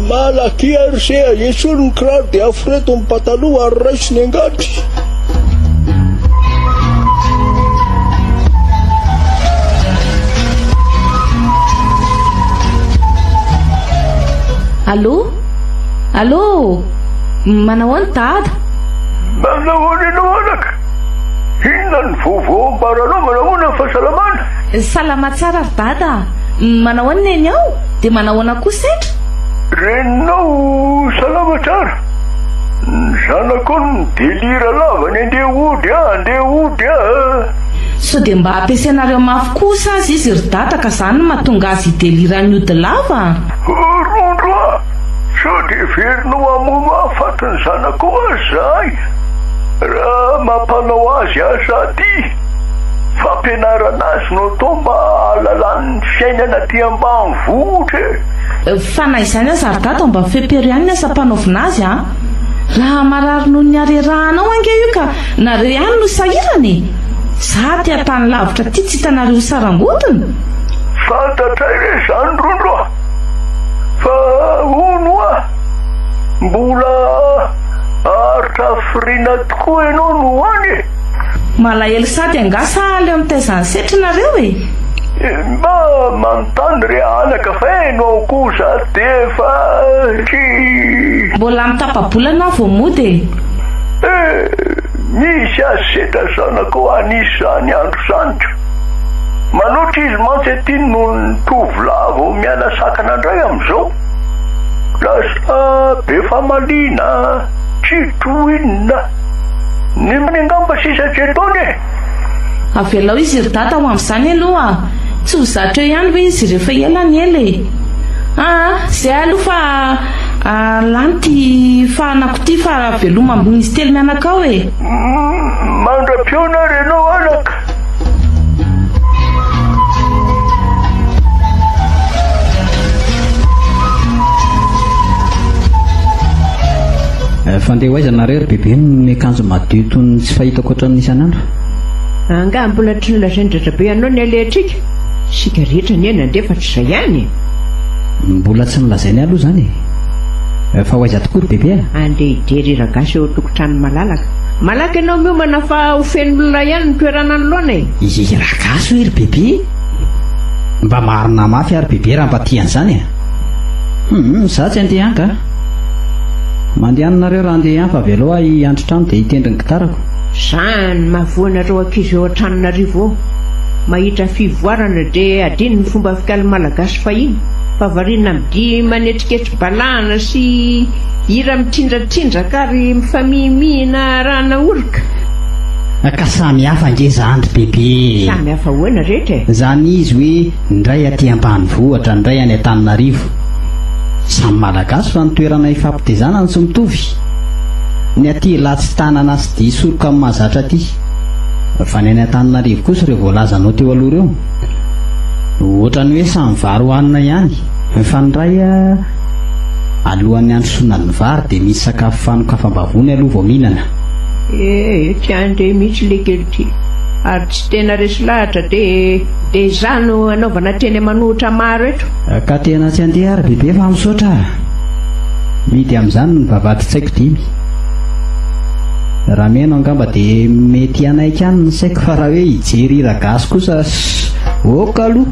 Malaky ary se a, esory ny kiraro dia aforeto ny pataloha ary raiso ny angady. Allô? Allô? Manahoana Dada? Manahoana ianao anaka? Inona ny vaovao ambaranao? Manahoana ny fahasalamana? Salama tsara ry Dada a! Manahoana Neny ao? Dia manahoana koa Setra? Reninao salama tsara. Ny zanakao no midelira lava ny andeha hody a, andeha hody a. Sao dia mba ampiasainareo mafy kosa aza izy ry Dada ka zany no mahatonga azy hidelirany hody lava a! Rondro a! Sao dia heverinao hamono hahafaty ny zanakao aza izahay raha mampanao azy asa aty? Fampianarana azy no atao mba hahalalany ny fiainana aty ambanivohitra e! Fa na izany aza ry Dada mba fepero ihany ny asa ampanaovina azy a! Raha marary noho ny harerahanao ange io ka nareo ihany no sahirana e! Za aty an-tany lavitra aty tsy hitanareo ho sarangotina! Fantatray re izany Rondro a! Fa hono hoa, mbola haharitra hafiriana tokoa ianao no ho any e? Malahelo sady angaha sa aleo mitaiza ny setry nareo e? Mba manontany re anaka fa enao kosa dia efa tsy. Mbola mitapa-bolana aho vao mody e! Eh! Misy azy setra zanakao anisy zany andro zany ka! Manoatra izy mantsy aty noho ny tovolahy vao miala sakana ndray amizao! Lasa be famaliana, tsy tohinina! Ny angamba sisa tsy ataony e! Avelao izy ry dada ho amin'izany aloha a! Tsy ho zatra eo ihany ve izy rehefa ela ny ela e! Aa! Zay aloha fa lany ity fahanako ity fa veloma amin'izy telo mianaka ao e! Mandra-pihaona ary ianao anaka! Fa ndeha ho aiza nareo ry bebe no miakanjo madio toy ny tsy fahitako ohatran'ny isan'andro? Angaha mbola tsy nolazain-dRajabe anao ny alehantsika? Isika rehetra anie nandeha fa tsy izay ihany e! Mbola tsy nolazainy ahy aloha izany e! Fa ho aiza tokoa ry bebe a? Andeha hijery hira gasy eo an-tokotrano malalaka. Malaky ianao miomana fa ho feno olona ihany ny toerana anoloana e! Hira gasy hoy ry bebe? Mba marina mafy ary bebe raha mba tia an'izany e! Hum, za tsy andeha any ka! Mandehana nareo raha andeha ihany fa avelao aho hiandry trano dia hitendry ny gitarako. Zany mahavoa anareo ankizy eo Antananarivo eo. Mahita fivoarana dia adino ny fomba fikaly malagasy fahiny fa variana amin'ny dihy manetsiketsi-balahana sy hira mitsindrantsindraka ary mifamihimihina arahana oroka. Ka samy hafa ange zany ry bebe e! Samy hafa ahoana rehetra e? Zany izy hoe ny iray aty ambanivohitra, ny iray any Antananarivo. Samy malagasy fa ny toerana ifampitezana no tsy mitovy. Ny aty latsi-tanana sy dihy soroka amin'ny mahazatra aty. Fa ny any Antananarivo kosa ireo voalazanao teo aloha ireo. Ohatran'ny hoe samy vary hohanina ihany. Fa ny iray alohan'ny handrosoana ny vary dia misy sakafo fanokafam-bavony aloha vao mihinana. Eh, tsy handeha mihitsy le kely ity. Ary tsy tena resy lahatra dia dia izaho no anaovana teny manohitra maro eto. Ka tena tsy handeha ary bebe fa misaotra a! Mihidy amin'izany ny vavahadin-tsaiko dimy. Raha mihaino angamba dia mety hanaiky ihany ny saiko fa raha hoe hijery hira gasy kosa ok aloha.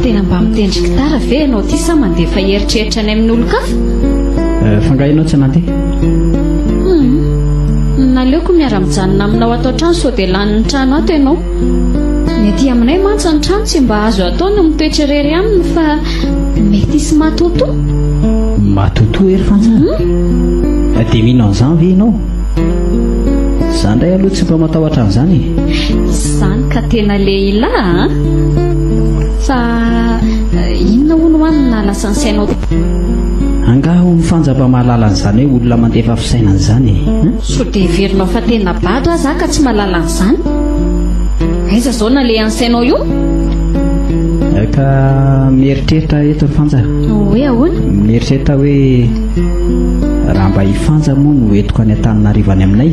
Tena mba mitendry gitara ve ianao ity sa mandefa eritreritra any amin'ny olon-kafa? Fa nga ianao tsy nandeha? Hum. Naleoko miara-mijanona aminao ato an-trano sao dia lanin'ny trano ato ianao. Ny aty aminay mantsy ny trano tsy mba azo atao ny mitoetra irery aminy fa mety hisy matotoa. Matotoa ery Fanja? Hum. Dia mino an'izany ve ianao? Za indray aloha tsy mba matahotra an'izany e. Izany ka tena lehilahy an! Fa inona hono hoa no nahalasa ny sainao? Angaha hono Fanja mba mahalala an'izany hoe olona mandefa fisainana izany e? Sao dia heverinao fa tena bado aho za ka tsy mahalala an'izany? Aiza izao nalehan'ny sainao io? Ka mieritreritra eto ry Fanja. Hoe ahoana? Mieritreritra hoe raha mba i Fanja moa no entiko any Antananarivo any aminay,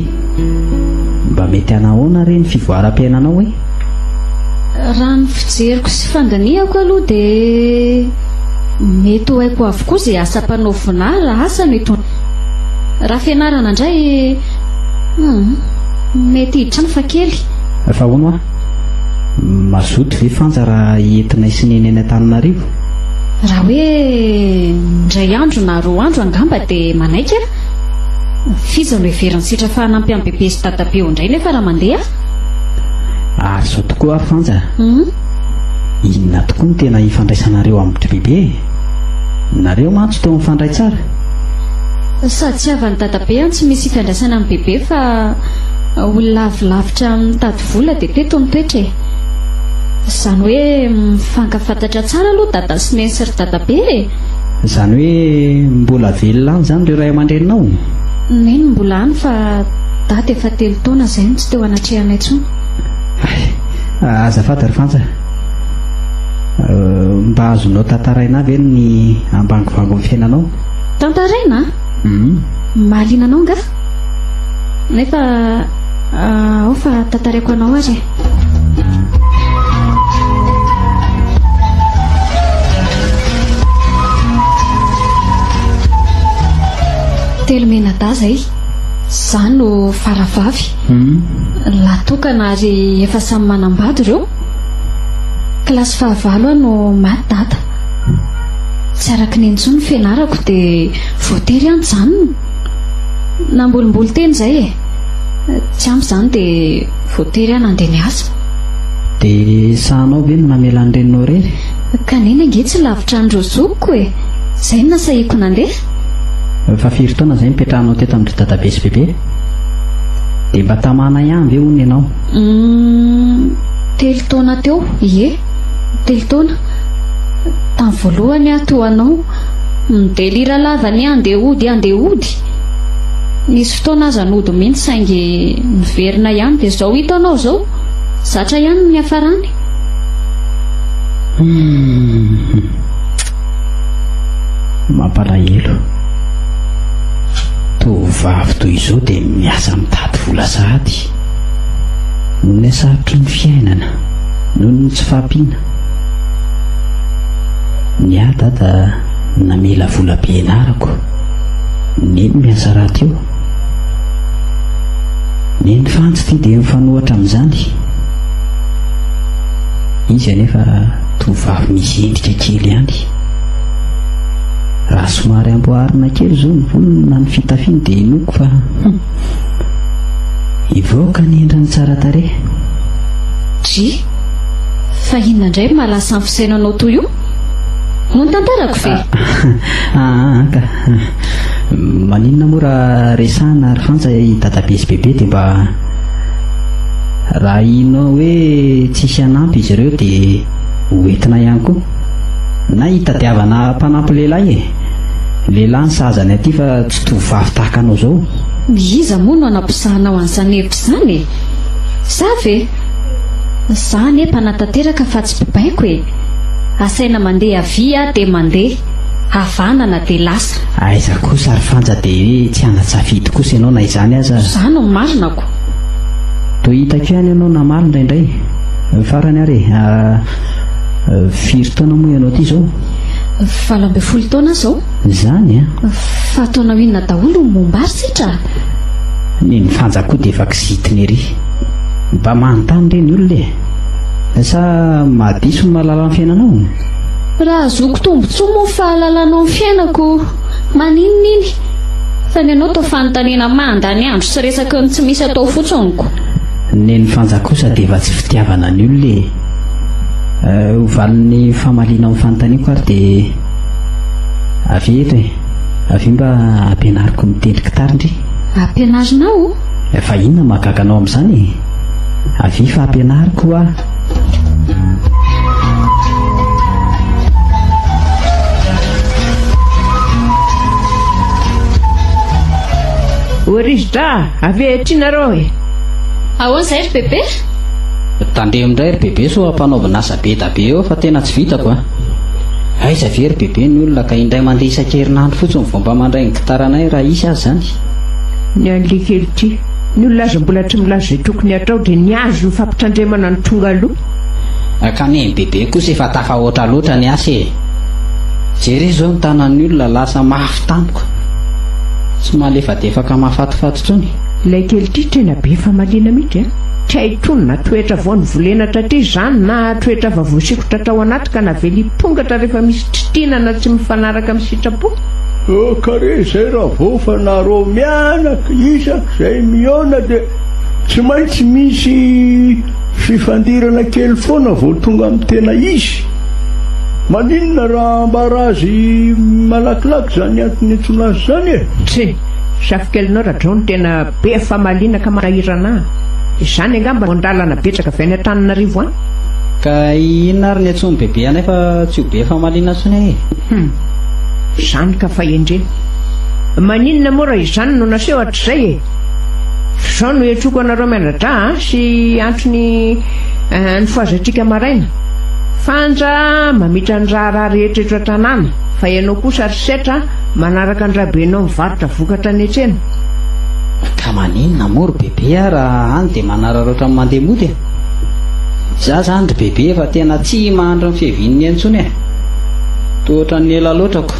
mba mety hanahoana re ny fivoaram-piainanao e? Raha ny fijeriko sy fandinihako aloha dia mety ho haiko avokoa izay asa ampanaovina ahy raha asa no hitondra. Raha fianarana indray, hum, mety hiditra any fa kely. Fa hono hoa, mazoto ve Fanja raha entinay sy Neny any Antananarivo? Raha hoe indray andro na roa andro angamba dia manaiky aho. F'iza no heverin'i Sitra fa hanampy an'i Bebe sy Dadabe eo indray nefa raha mandeha aho? Ary izao tokoa ary Fanja, inona tokoa no tena ifandraisanareo amin-dry Bebe e? Nareo mantsy toa mifandray tsara. Sady tsy havan'i Dadabe an tsy misy ifandraisana amin'i Bebe fa olona avy lavitra mitady vola dia teto nitoetra e. Izany hoe mifankafantatra tsara aloha Dada sy Neny sy ry Dadabe e. Izany hoe mbola velona any izany ireo ray aman-dreninao? Neny mbola any fa Dada efa telo taona izay no tsy teo anatrehanay intsony. Hay, azafady ry Fanja. Mba azonao tantaraina ahy ve ny ambangovangon'ny fiainanao? Tantaraina? Mahaliana anao angaha? Nefa ao fa tantaraiko anao ary e. Telo mianadahy izay. Izaho no faravavy. Lahy tokana ary efa samy manambady ireo. Kilasy fahavalo aho no maty dada. Tsy araka ny intsony ny fianarako dia voatery aho nijanona. Nambolimboly teny izay e. Tsy ampy izany dia voatery aho nandeha niasa. Dia sahanao ve ny namela ny reninao irery? Ka neny ange tsy lavitra an'ireo zokiko e. Izay no nasahiko nandeha. Fa firy taona izay nipetrahanao teto amin-dry dadabe sy bebe? Dia mba tamana ihany ve hono ianao? Humm, telo taona teo, ie, telo taona. Tamin'ny voalohany aho toa anao, midelira lava ny handeha hody handeha hody. Nisy fotoana aza nody mihitsy saingy niverina ihany dia izao hita anao izao. Zatra ihany no niafarany. Hum. Mampalahelo. Tovovavy toy izao dia miasa mitady vola sahady. Noho ny hasarotry ny fiainana, noho ny tsy fahampiana. Ny ahy dada namela vola be ianarako. Neny miasa rahateo. Neny fantsy ity dia mifanohatra amin'izany. Izy anefa tovovavy misy endrika kely ihany. Raha somary amboarina kely izao ny volony na ny fitafiany dia inoako fa hum, hivoaka ny endriny tsara tarehy. Dry, fa inona indray no mahalasa ny fisainanao toy io? Moa ny tantarako ve? Aa ka. Maninona moa raha resahina ry Fanja i dadabe sy bebe dia mba raha inao hoe tsisy hanampy izy ireo dia ho entina ihany koa. Na hitadiavana mpanampy lehilahy e! Lehilahy ny sahaza ny aty fa tsy tovovavy tahaka anao izao. Iza moa no anaposahanao an'izany hevitra izany e? Za ve? Za anie mpanatanteraka fa tsy mpibaiko e! Asaina mandeha havia dia mandeha, havanana dia lasa. Aiza kosa ry Fanja dia hoe tsy hanan-tsafidy kosa ianao na izany aza. Izany no marina ko! Toa hitako ihany ianao namaly indraindray. Farany ary e, firy taona moa ianao ity izao? 18 taona aho izao. Izany an! Fa ataonao inona daholo ny momba ahy ry Setra? Neny Fanja koa dia efa kizitina ery. Mba manontany re ny olona e! Sa mahadiso ny mahalala ny fiainanao? Raha ahazoako tombontsoa moa ny fahalalanao ny fiainako, maninona iny? Fa ny anao toa fanontaniana mandany andro sy resaky ny tsy misy atao fotsiny ko. Neny Fanja kosa dia efa tsy fitiavana ny olona e! Ho valin'ny famalianao ny fanontaniako ary dia avia eto e! Avia mba ampianariko mitendry gitara ndry. Ampianarinao? Fa inona mahagaga anao amin'izany e? Avia fa ampianariko hoa. O ry zda, avia ety nareo e! Ahoana izay ry bebe? Tandremo indray ry bebe sao ampanaovina asa be da be eo fa tena tsy vitako a! Aiza ve ry bebe ny olona ka indray mandeha isan-kerinandro fotsiny vao mba mandray ny gitaranay raha hisy aza izany. Ny an'le kely ity, ny olona aza mbola tsy milaza izay tokony hatao dia ny azy no fampitandremana no tonga aloha. Ka neny bebe kosa efa tafahoatra loatra ny asa e! Jereo izao ny tanan'ny olona lasa mafy tampoka, tsy malefadefaka mahafatifaty intsony. Ilay kely ity tena be famaliana mihitsy a! Tsy hay intsony na toetra vao novolena taty izany na toetra efa voasikotra tao anaty ka navela hipongatra rehefa misy tsy tiana na tsy mifanaraka amin'ny sitrapo. Ka re izay Ravao fa nareo mianaka isak'izay mihaona dia tsy maintsy misy fifandirana kely foana vao tonga amin'ny tena izy. Maninona raha ambara azy malakilaky izany antony iantsoana azy izany e? Tsia, zafikelinao Rajao no tena be famaliana ka manahirana ahy. Izany angamba no andalana betsaka avy any Antananarivo any. Ka inona ary ny antsoin'i Bebe anay fa tsy ho be famaliana intsony e? Hum. Izany ka fahendrena. Maninona moa raha izany no naseho hatrizay e? F'izao no iantsoako anareo mianadahy sy antony nifohazantsika maraina. Fanja mamita ny raharaha rehetra eto an-tanàna, fa ianao kosa ry Setra manaraka an-dRabenao mivarotra vokatra any an-tsena. Ka maninona moa ry Bebe a raha any dia manararaotra ny mandeha mody e? Za zany ry Bebe efa tena tsy mahandry ny fiavian'ny intsony e! Toa ohatran'ny ela loatra ko.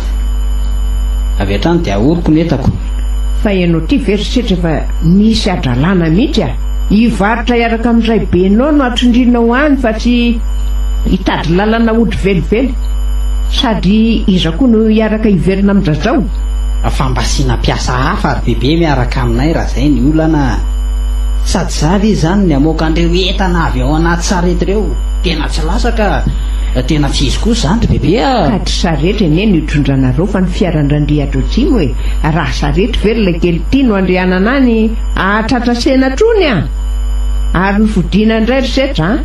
Avy hatrany dia ahoriko ny entako. Fa ianao ity ve ry Setra efa nisy hadralana mihitsy a! Hivarotra hiaraka amin'ny raibenao no atrindrinao any fa tsy hitady lalana hody velively. Sady iza koa no hiaraka hiverina amin-dRajao? Fa mba asiana mpiasa hafa ry Bebe miaraka aminay raha izay ny olana a! Sady za ve izany ny hamoaka an'ireo entana avy ao anaty sarety ireo? Tena tsy lasa ka! Tena tsy izy kosa izany ry Bebe a! Ka tsy sarety anie no itondranareo fa ny fiaran-dRandriadratsimo e! Raha sarety ve ry laikely ity no andrianana any hahatratra sena trony a! Ary ny fodiana indray ry Setra a!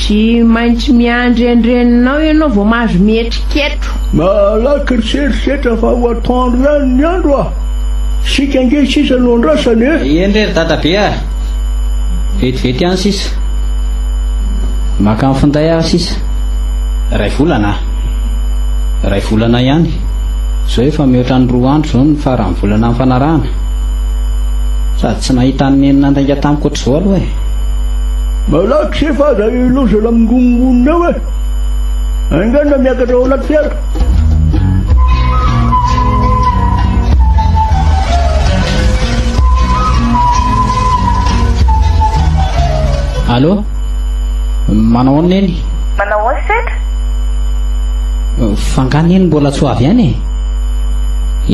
Tsy maintsy miandry an-dreninao ianao vao mahazo mihetsika eto. Malaky ry se ry Setra fa ho atoandro ihany ny andro a! Isika ange sisa no andrasana e! Eny re ry dadabe a! Vetivety ihany sisa. Maka ny finday aho sisa. Iray volana? Iray volana ihany. Izao efa mihoatra ny roa andro izao ny faran'ny volana nifanarahana. Sady tsy nahita an'i Neny nandainga tamiko ohatr'izao aloha e. Malaky se fa aza ilozana mingonongonona eo e. Haingana miakatra ao anaty fiara. Allô? Manao ahoana Neny? Manao ahoana Setra? Fa nga Neny mbola tsy ho avy ihany e?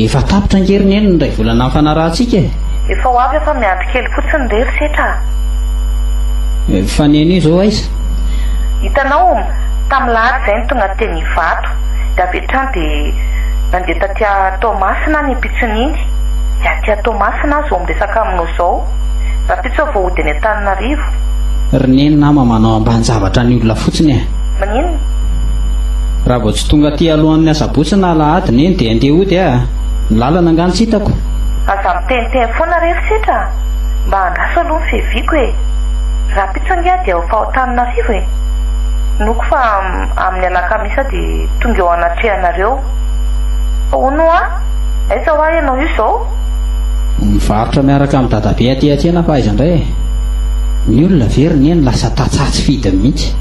Efa tapitra ange ry Neny ny iray volana nifanarahantsika e! Efa ho avy aho fa miandry kely fotsiny re ry Setra a! Fa Neny io izao aiza? Hitanao, tamin'ny lahady izay no tonga teny Ivato, dia avy hatrany dia nandeha taty Toamasina aho ny ampitson'iny, dia aty Toamasina aho izao miresaka aminao izao. Rahampitso aho vao hody any Antananarivo. Ry Neny nama manao ambanin-javatra ny olona fotsiny e! Maninona? Raha vao tsy tonga aty alohan'ny asabotsy na alahady Neny dia andeha hody aho a! Ny lalana angaha no tsy hitako? Aza miteniteny foana re ry Setra a! Mba andraso aloha ny fiaviako e! Rahampitso ange aho dia efa ao Antananarivo e! Inoako fa amin'ny alakamisy aho dia tonga eo anatrehanareo. Fa hono hoa? Aiza hoa ianao io izao? Mivarotra miaraka amin'i dadabe aty an-tsena fa aiza indray e! Ny olona ve ry neny lasa tantsaha tsy fidiny mihitsy.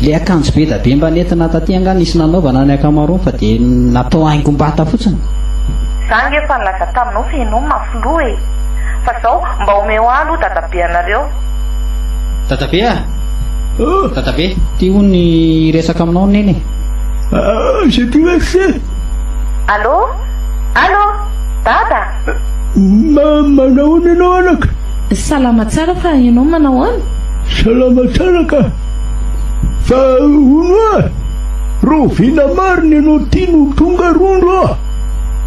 Ilay akanjo be da be mba nentina taty angaha nisy nanaovana ny ankamaroany fa dia natao haingom-bata fotsiny. Za ange efa nilaza taminao fa ianao mafy loha e! Fa zao, mba omeo ahy aloha dadabe anareo. Dadabe a! Dadabe, ty hono hiresaka aminao neny e! Aiza ty hoe se? Allô? Allô? Dada? Manahoana ianao anaka? Salama tsara fa ianao manao ahoana? Salama tsara ka! Fa hono hoa, rahoviana marina ianao ty no tonga rondro a?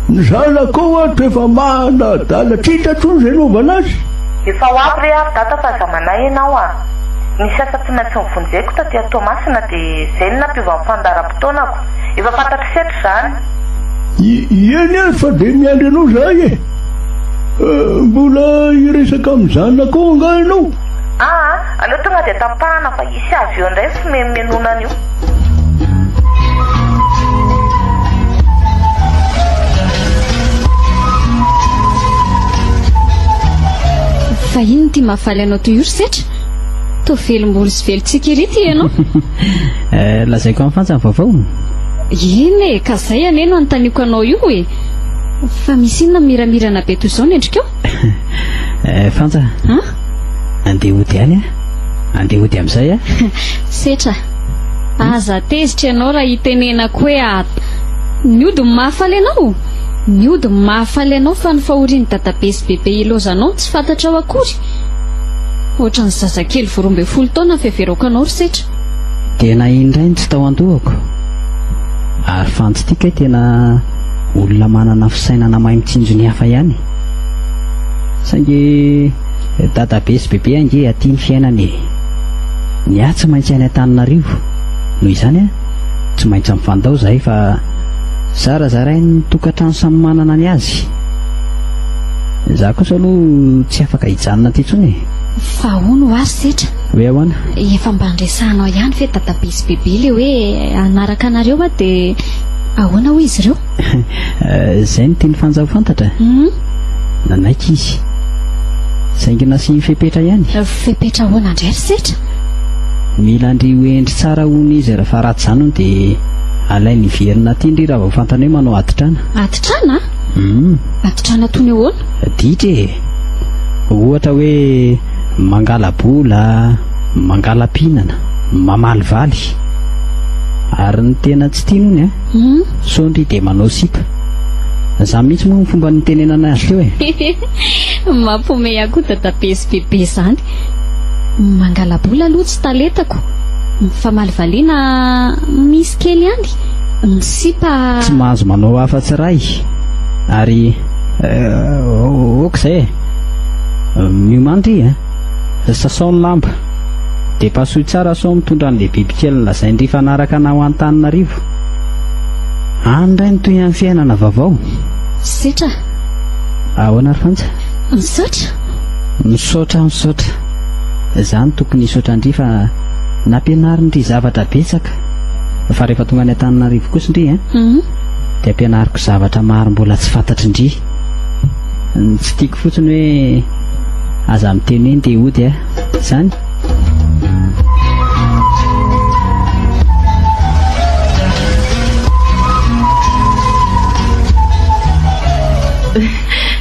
Ny zanakao ato efa manadala tsy hita intsony izay anaovana azy. Efa ho avy re ary dada fa aza manahy ianao a! Nisy asa tsy maintsy novonjeko taty Toamasina dia izay no nampiova ny fandaharam-potoanako. Efa fantatr'i Setra izany. Eny ary fa dia miandry anao izahay e! Mbola hiresaka amin'ny zanakao angaha ianao? Aa, aleo tonga dia tapahana fa hisy avy eo indray ny fimenomenonana io. Fa inona ity mahafaly anao toy io ry Setra? Toa velom-bolo sy velon-tsiky ery ity ianao. Eh, lazaiko amin'ny Fanja ny vaovao. Eny e, ka zay anie no anontaniako anao io e. Fa misy inona miramirana be toy izao ny endrikao? Eh, Fanja. An? Andeha hody any aho. Andeha hody amin'izay aho. Setra, aza tezitra ianao raha itenenako hoe a. Ny ody no mahafaly anao? Ny ody no mahafaly anao fa ny fahorian'i dadabe sy bebe ilaozanao no tsy fantatrao akory. Ohatran'ny zazakely vao 12 taona ny fiheverako anao ry Setra. Tena iny indray no tsy tao an-dohako. Ary fantsy ity kay tena olona manana fisainana mahay mitsinjo ny hafa ihany. Saingy dadabe sy bebe ange aty ny fiainana e. Ny ahy tsy maintsy any Antananarivo. Noho izany tsy maintsy mifandao izahay fa zarazarain'ny tokantrano samy manana ny azy. Izaho kosa aloha tsy afaka hijanona aty intsony e. Fa hono hoa ry Setra? Hoe ahoana? Efa mba niresahanao ihany ve dadabe sy bebe le hoe hanaraka anareo aho dia ahoana hoy izy ireo? Izay no tian'i Fanja ho fantatra? Nanaiky izy. Saingy nasiany fepetra ihany. Fepetra ahoana indray ry Setra? Mila an-dry ho hendry tsara hono izy fa raha tsy izany hono dia alainy hiverina aty ndry raha vao fantany hoe manao haditrana. Haditrana? Hum. Haditrana toy ny ahoana? Ditra e! Ohatra hoe mangala-bola, mangala-pihinana, mamalivaly. Ary ny tena tsy tiany hono an, sao ndry dia manao sipa. Izany mihitsy moa ny fomba nitenenana azy teo e! Mampihomehy ahy koa dadabe sy bebe izany. Mangala-bola aloha tsy talentako. Ny famalivaliana misy kely ihany. Ny sipa. Tsy mahazo manao afa-tsy iray. Ary ok izay e. Miomàna ndry a. Sasao ny lamba. Dia pasoy tsara sao mitondra an'ilay bibikely nolazain-dry hifanaraka anao Antananarivo. Any indray no toy ny fiainana vaovao. Setra. Ahoana ry Fanja? Misaotra. Misaotra, misaotra. Za no tokony hisaotra an-dry fa nampianarin-dry zavatra betsaka. Fa rehefa tonga any Antananarivo kosa ndry an, dia ampianariko zavatra maro mbola tsy fantatry ndry. Ny tsy tiako fotsiny hoe aza miteny hoe ndeha hody a. Izany?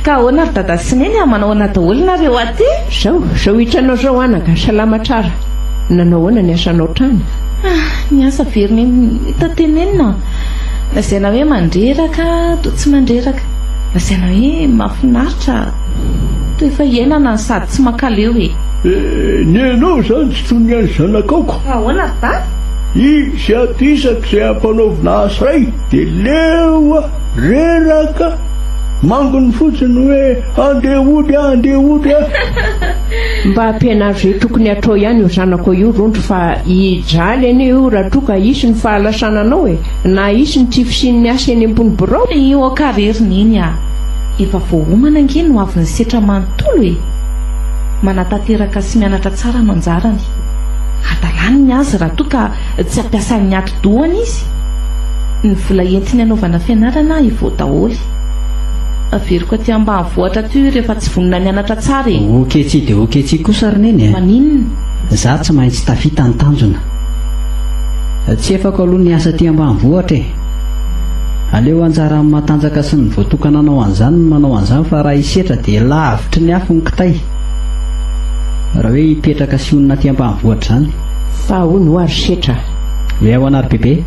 Ka ahoana ry dada sy neny a, manao ahoana daholo nareo aty? Zao, zao hitanao zao anaka, salama tsara. Nanao ahoana ny asanao tany? Ah, ny asa very neny hita tenenina. Lazaina hoe mandreraka, toa tsy mandreraka. Lazaina hoe mahafinaritra, toa efa iainana no sady tsy mankaleo e. Eh, ny anao izany tsy toy ny an'ny zanakao ko. Ahoana ry dada? Izy ato isak'izay ampanaovina asa iray dia leo aho, reraka, manginy fotsiny hoe andeha hody aho, andeha hody aho. Mba ampianaro izay tokony hatao ihany io zanakao io Rondro fa hijaly anie io raha toa ka hisy ny fahalasananao e! Na hisy ny tsy fisian'ny asa eny ambony birao. Io aoka re ry Neny a! Efa voaomana ange ny hoavin'ny setra manontolo e! Manatanteraka sy mianatra tsara no anjarany. Hadalany ny azy raha toa ka tsy ampiasain'ny atidohany izy. Ny vola entiny hanaovana fianarana evo daholo. Averiko aty ambanivohitra aty io rehefa tsy vonona nianatra tsara e! Ok tsia dia ok tsia kosa ry Neny a! Maninona? Za tsy maintsy tafita ny tanjona. Tsy efako aloha ny asa aty ambanivohitra e! Aleo anjaran'ny matanjaka sy ny voatokana hanao an'izany no manao an'izany fa raha hisetra dia lavitry ny afo ny kitay. Raha hoe hipetraka sy honina aty ambanivohitra izany. Fa hono hoa ry Setra a! Hoe ahoana ry Bebe?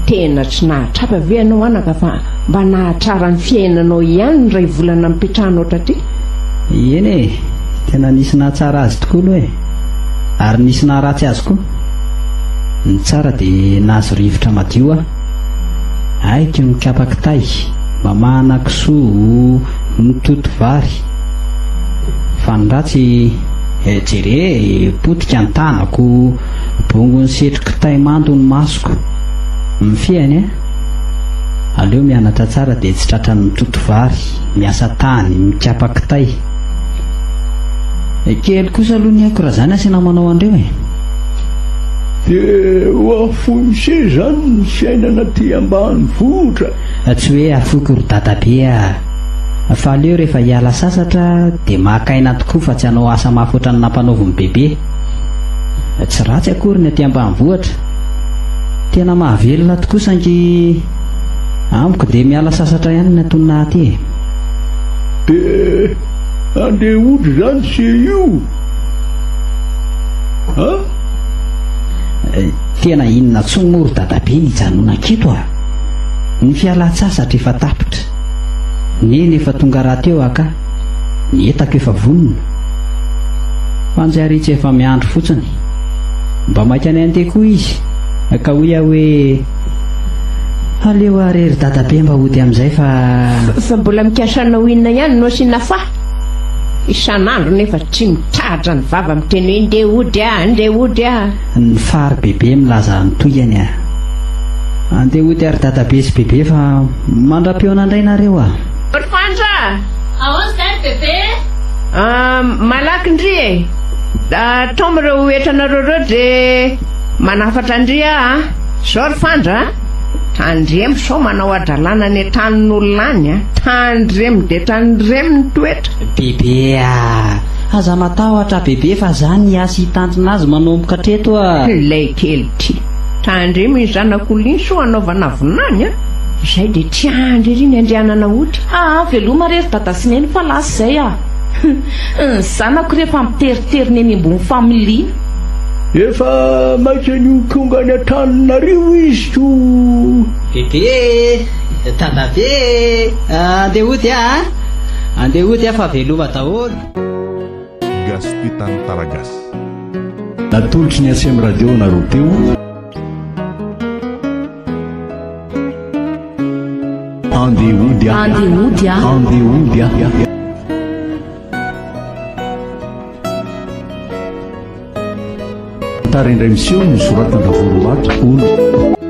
Tena tsy nahatrapa ve ianao anaka fa mba nahatrara ny fiainanao ihany ny iray volana nipetrahanao taty? Eny e! Tena nisy nahatsara azy tokoa aloha e! Ary nisy naharatsy azy koa. Ny tsara dia nahazo rivotra madio aho. Haiko ny mikapa kitay, mamahana kisoa, mitoto vary. Fa ny ratsy, jere e, potika ny tanako, bongon'ny setro-kitay mando ny masoko. Mifehany a! Aleo mianatra tsara dia tsy tratran'ny mitoto vary, miasa tany, mikapa kitay. Kely kosa aloha ny aiko raha zany asiana manao an'ireo e! Dia ho afoin'se zany ny fiainana aty ambanivohitra? Tsy hoe afoiko ry dadabe a! Fa aleo rehefa hiala sasatra dia maka aina tokoa fa tsy hanao asa mafy ohatran'ny nampanaovin'i bebe. Tsy ratsy akory ny aty ambanivohitra. Tena mahavelona tokoa saingy amiko dia miala sasatra ihany ny antonona aty e! Dia andeha hody izany se io a? Tena inona intsony moa ry dadabe ny hijanonako eto a? Ny fialan-tsasatra efa tapitra. Neny efa tonga rahateo aho ka. Ny entako efa vonona. Fanjary tsy efa miandry fotsiny. Mba maika ny handeha koa izy. Ka hoy aho hoe, Aleo àry ry dadabe mba hody amin'izay fa. Fa mbola mikasa hanao inona ihany no asiana fa? Isan'andro nefa tsy mitsahatra ny vava miteny hoe ndeha hody aho, ndeha hody aho. Ny fary bebe milaza ny tohiny a. Andeha hody àry dadabe sy bebe fa mandra-pihaona indray nareo a. Ry Fanja a! Ahoana izay ry bebe? Ah, malaky ndry e! Ataomy ireo entranareo ireo dia manafatra an-dry aho a! Izao ry Fanja a! Tandremo sao manao hadalana any an-tranon'olona any a! Tandremo dia tandremo ny toetra! Bebe a! Aza matahotra bebe fa za ny hiasa hitandrina azy manomboka hatreto a! Ilay kely ity! Tandremo iny zanak'olona iny sao hanaovana vinany a! Izay dia tsy andry ery ny andehanana hody. Aa veloma re ry dada sy neny fa lasa izay ah! Ny zanako rehefa miteriterina eny ambony familiana. Efa maika ny ho tonga any Antananarivo izy ko. Bebe e! Dadabe e! Andeha hody aho a! Andeha hody aho fa veloma daholo. Gasy tia tantara gasy. Natolotry ny SM Radio anareo teo. Andeha hody aho. Andeha hody aho. Andeha hody aho. Tantara indray miseho nosoratana Ravorombato Ony.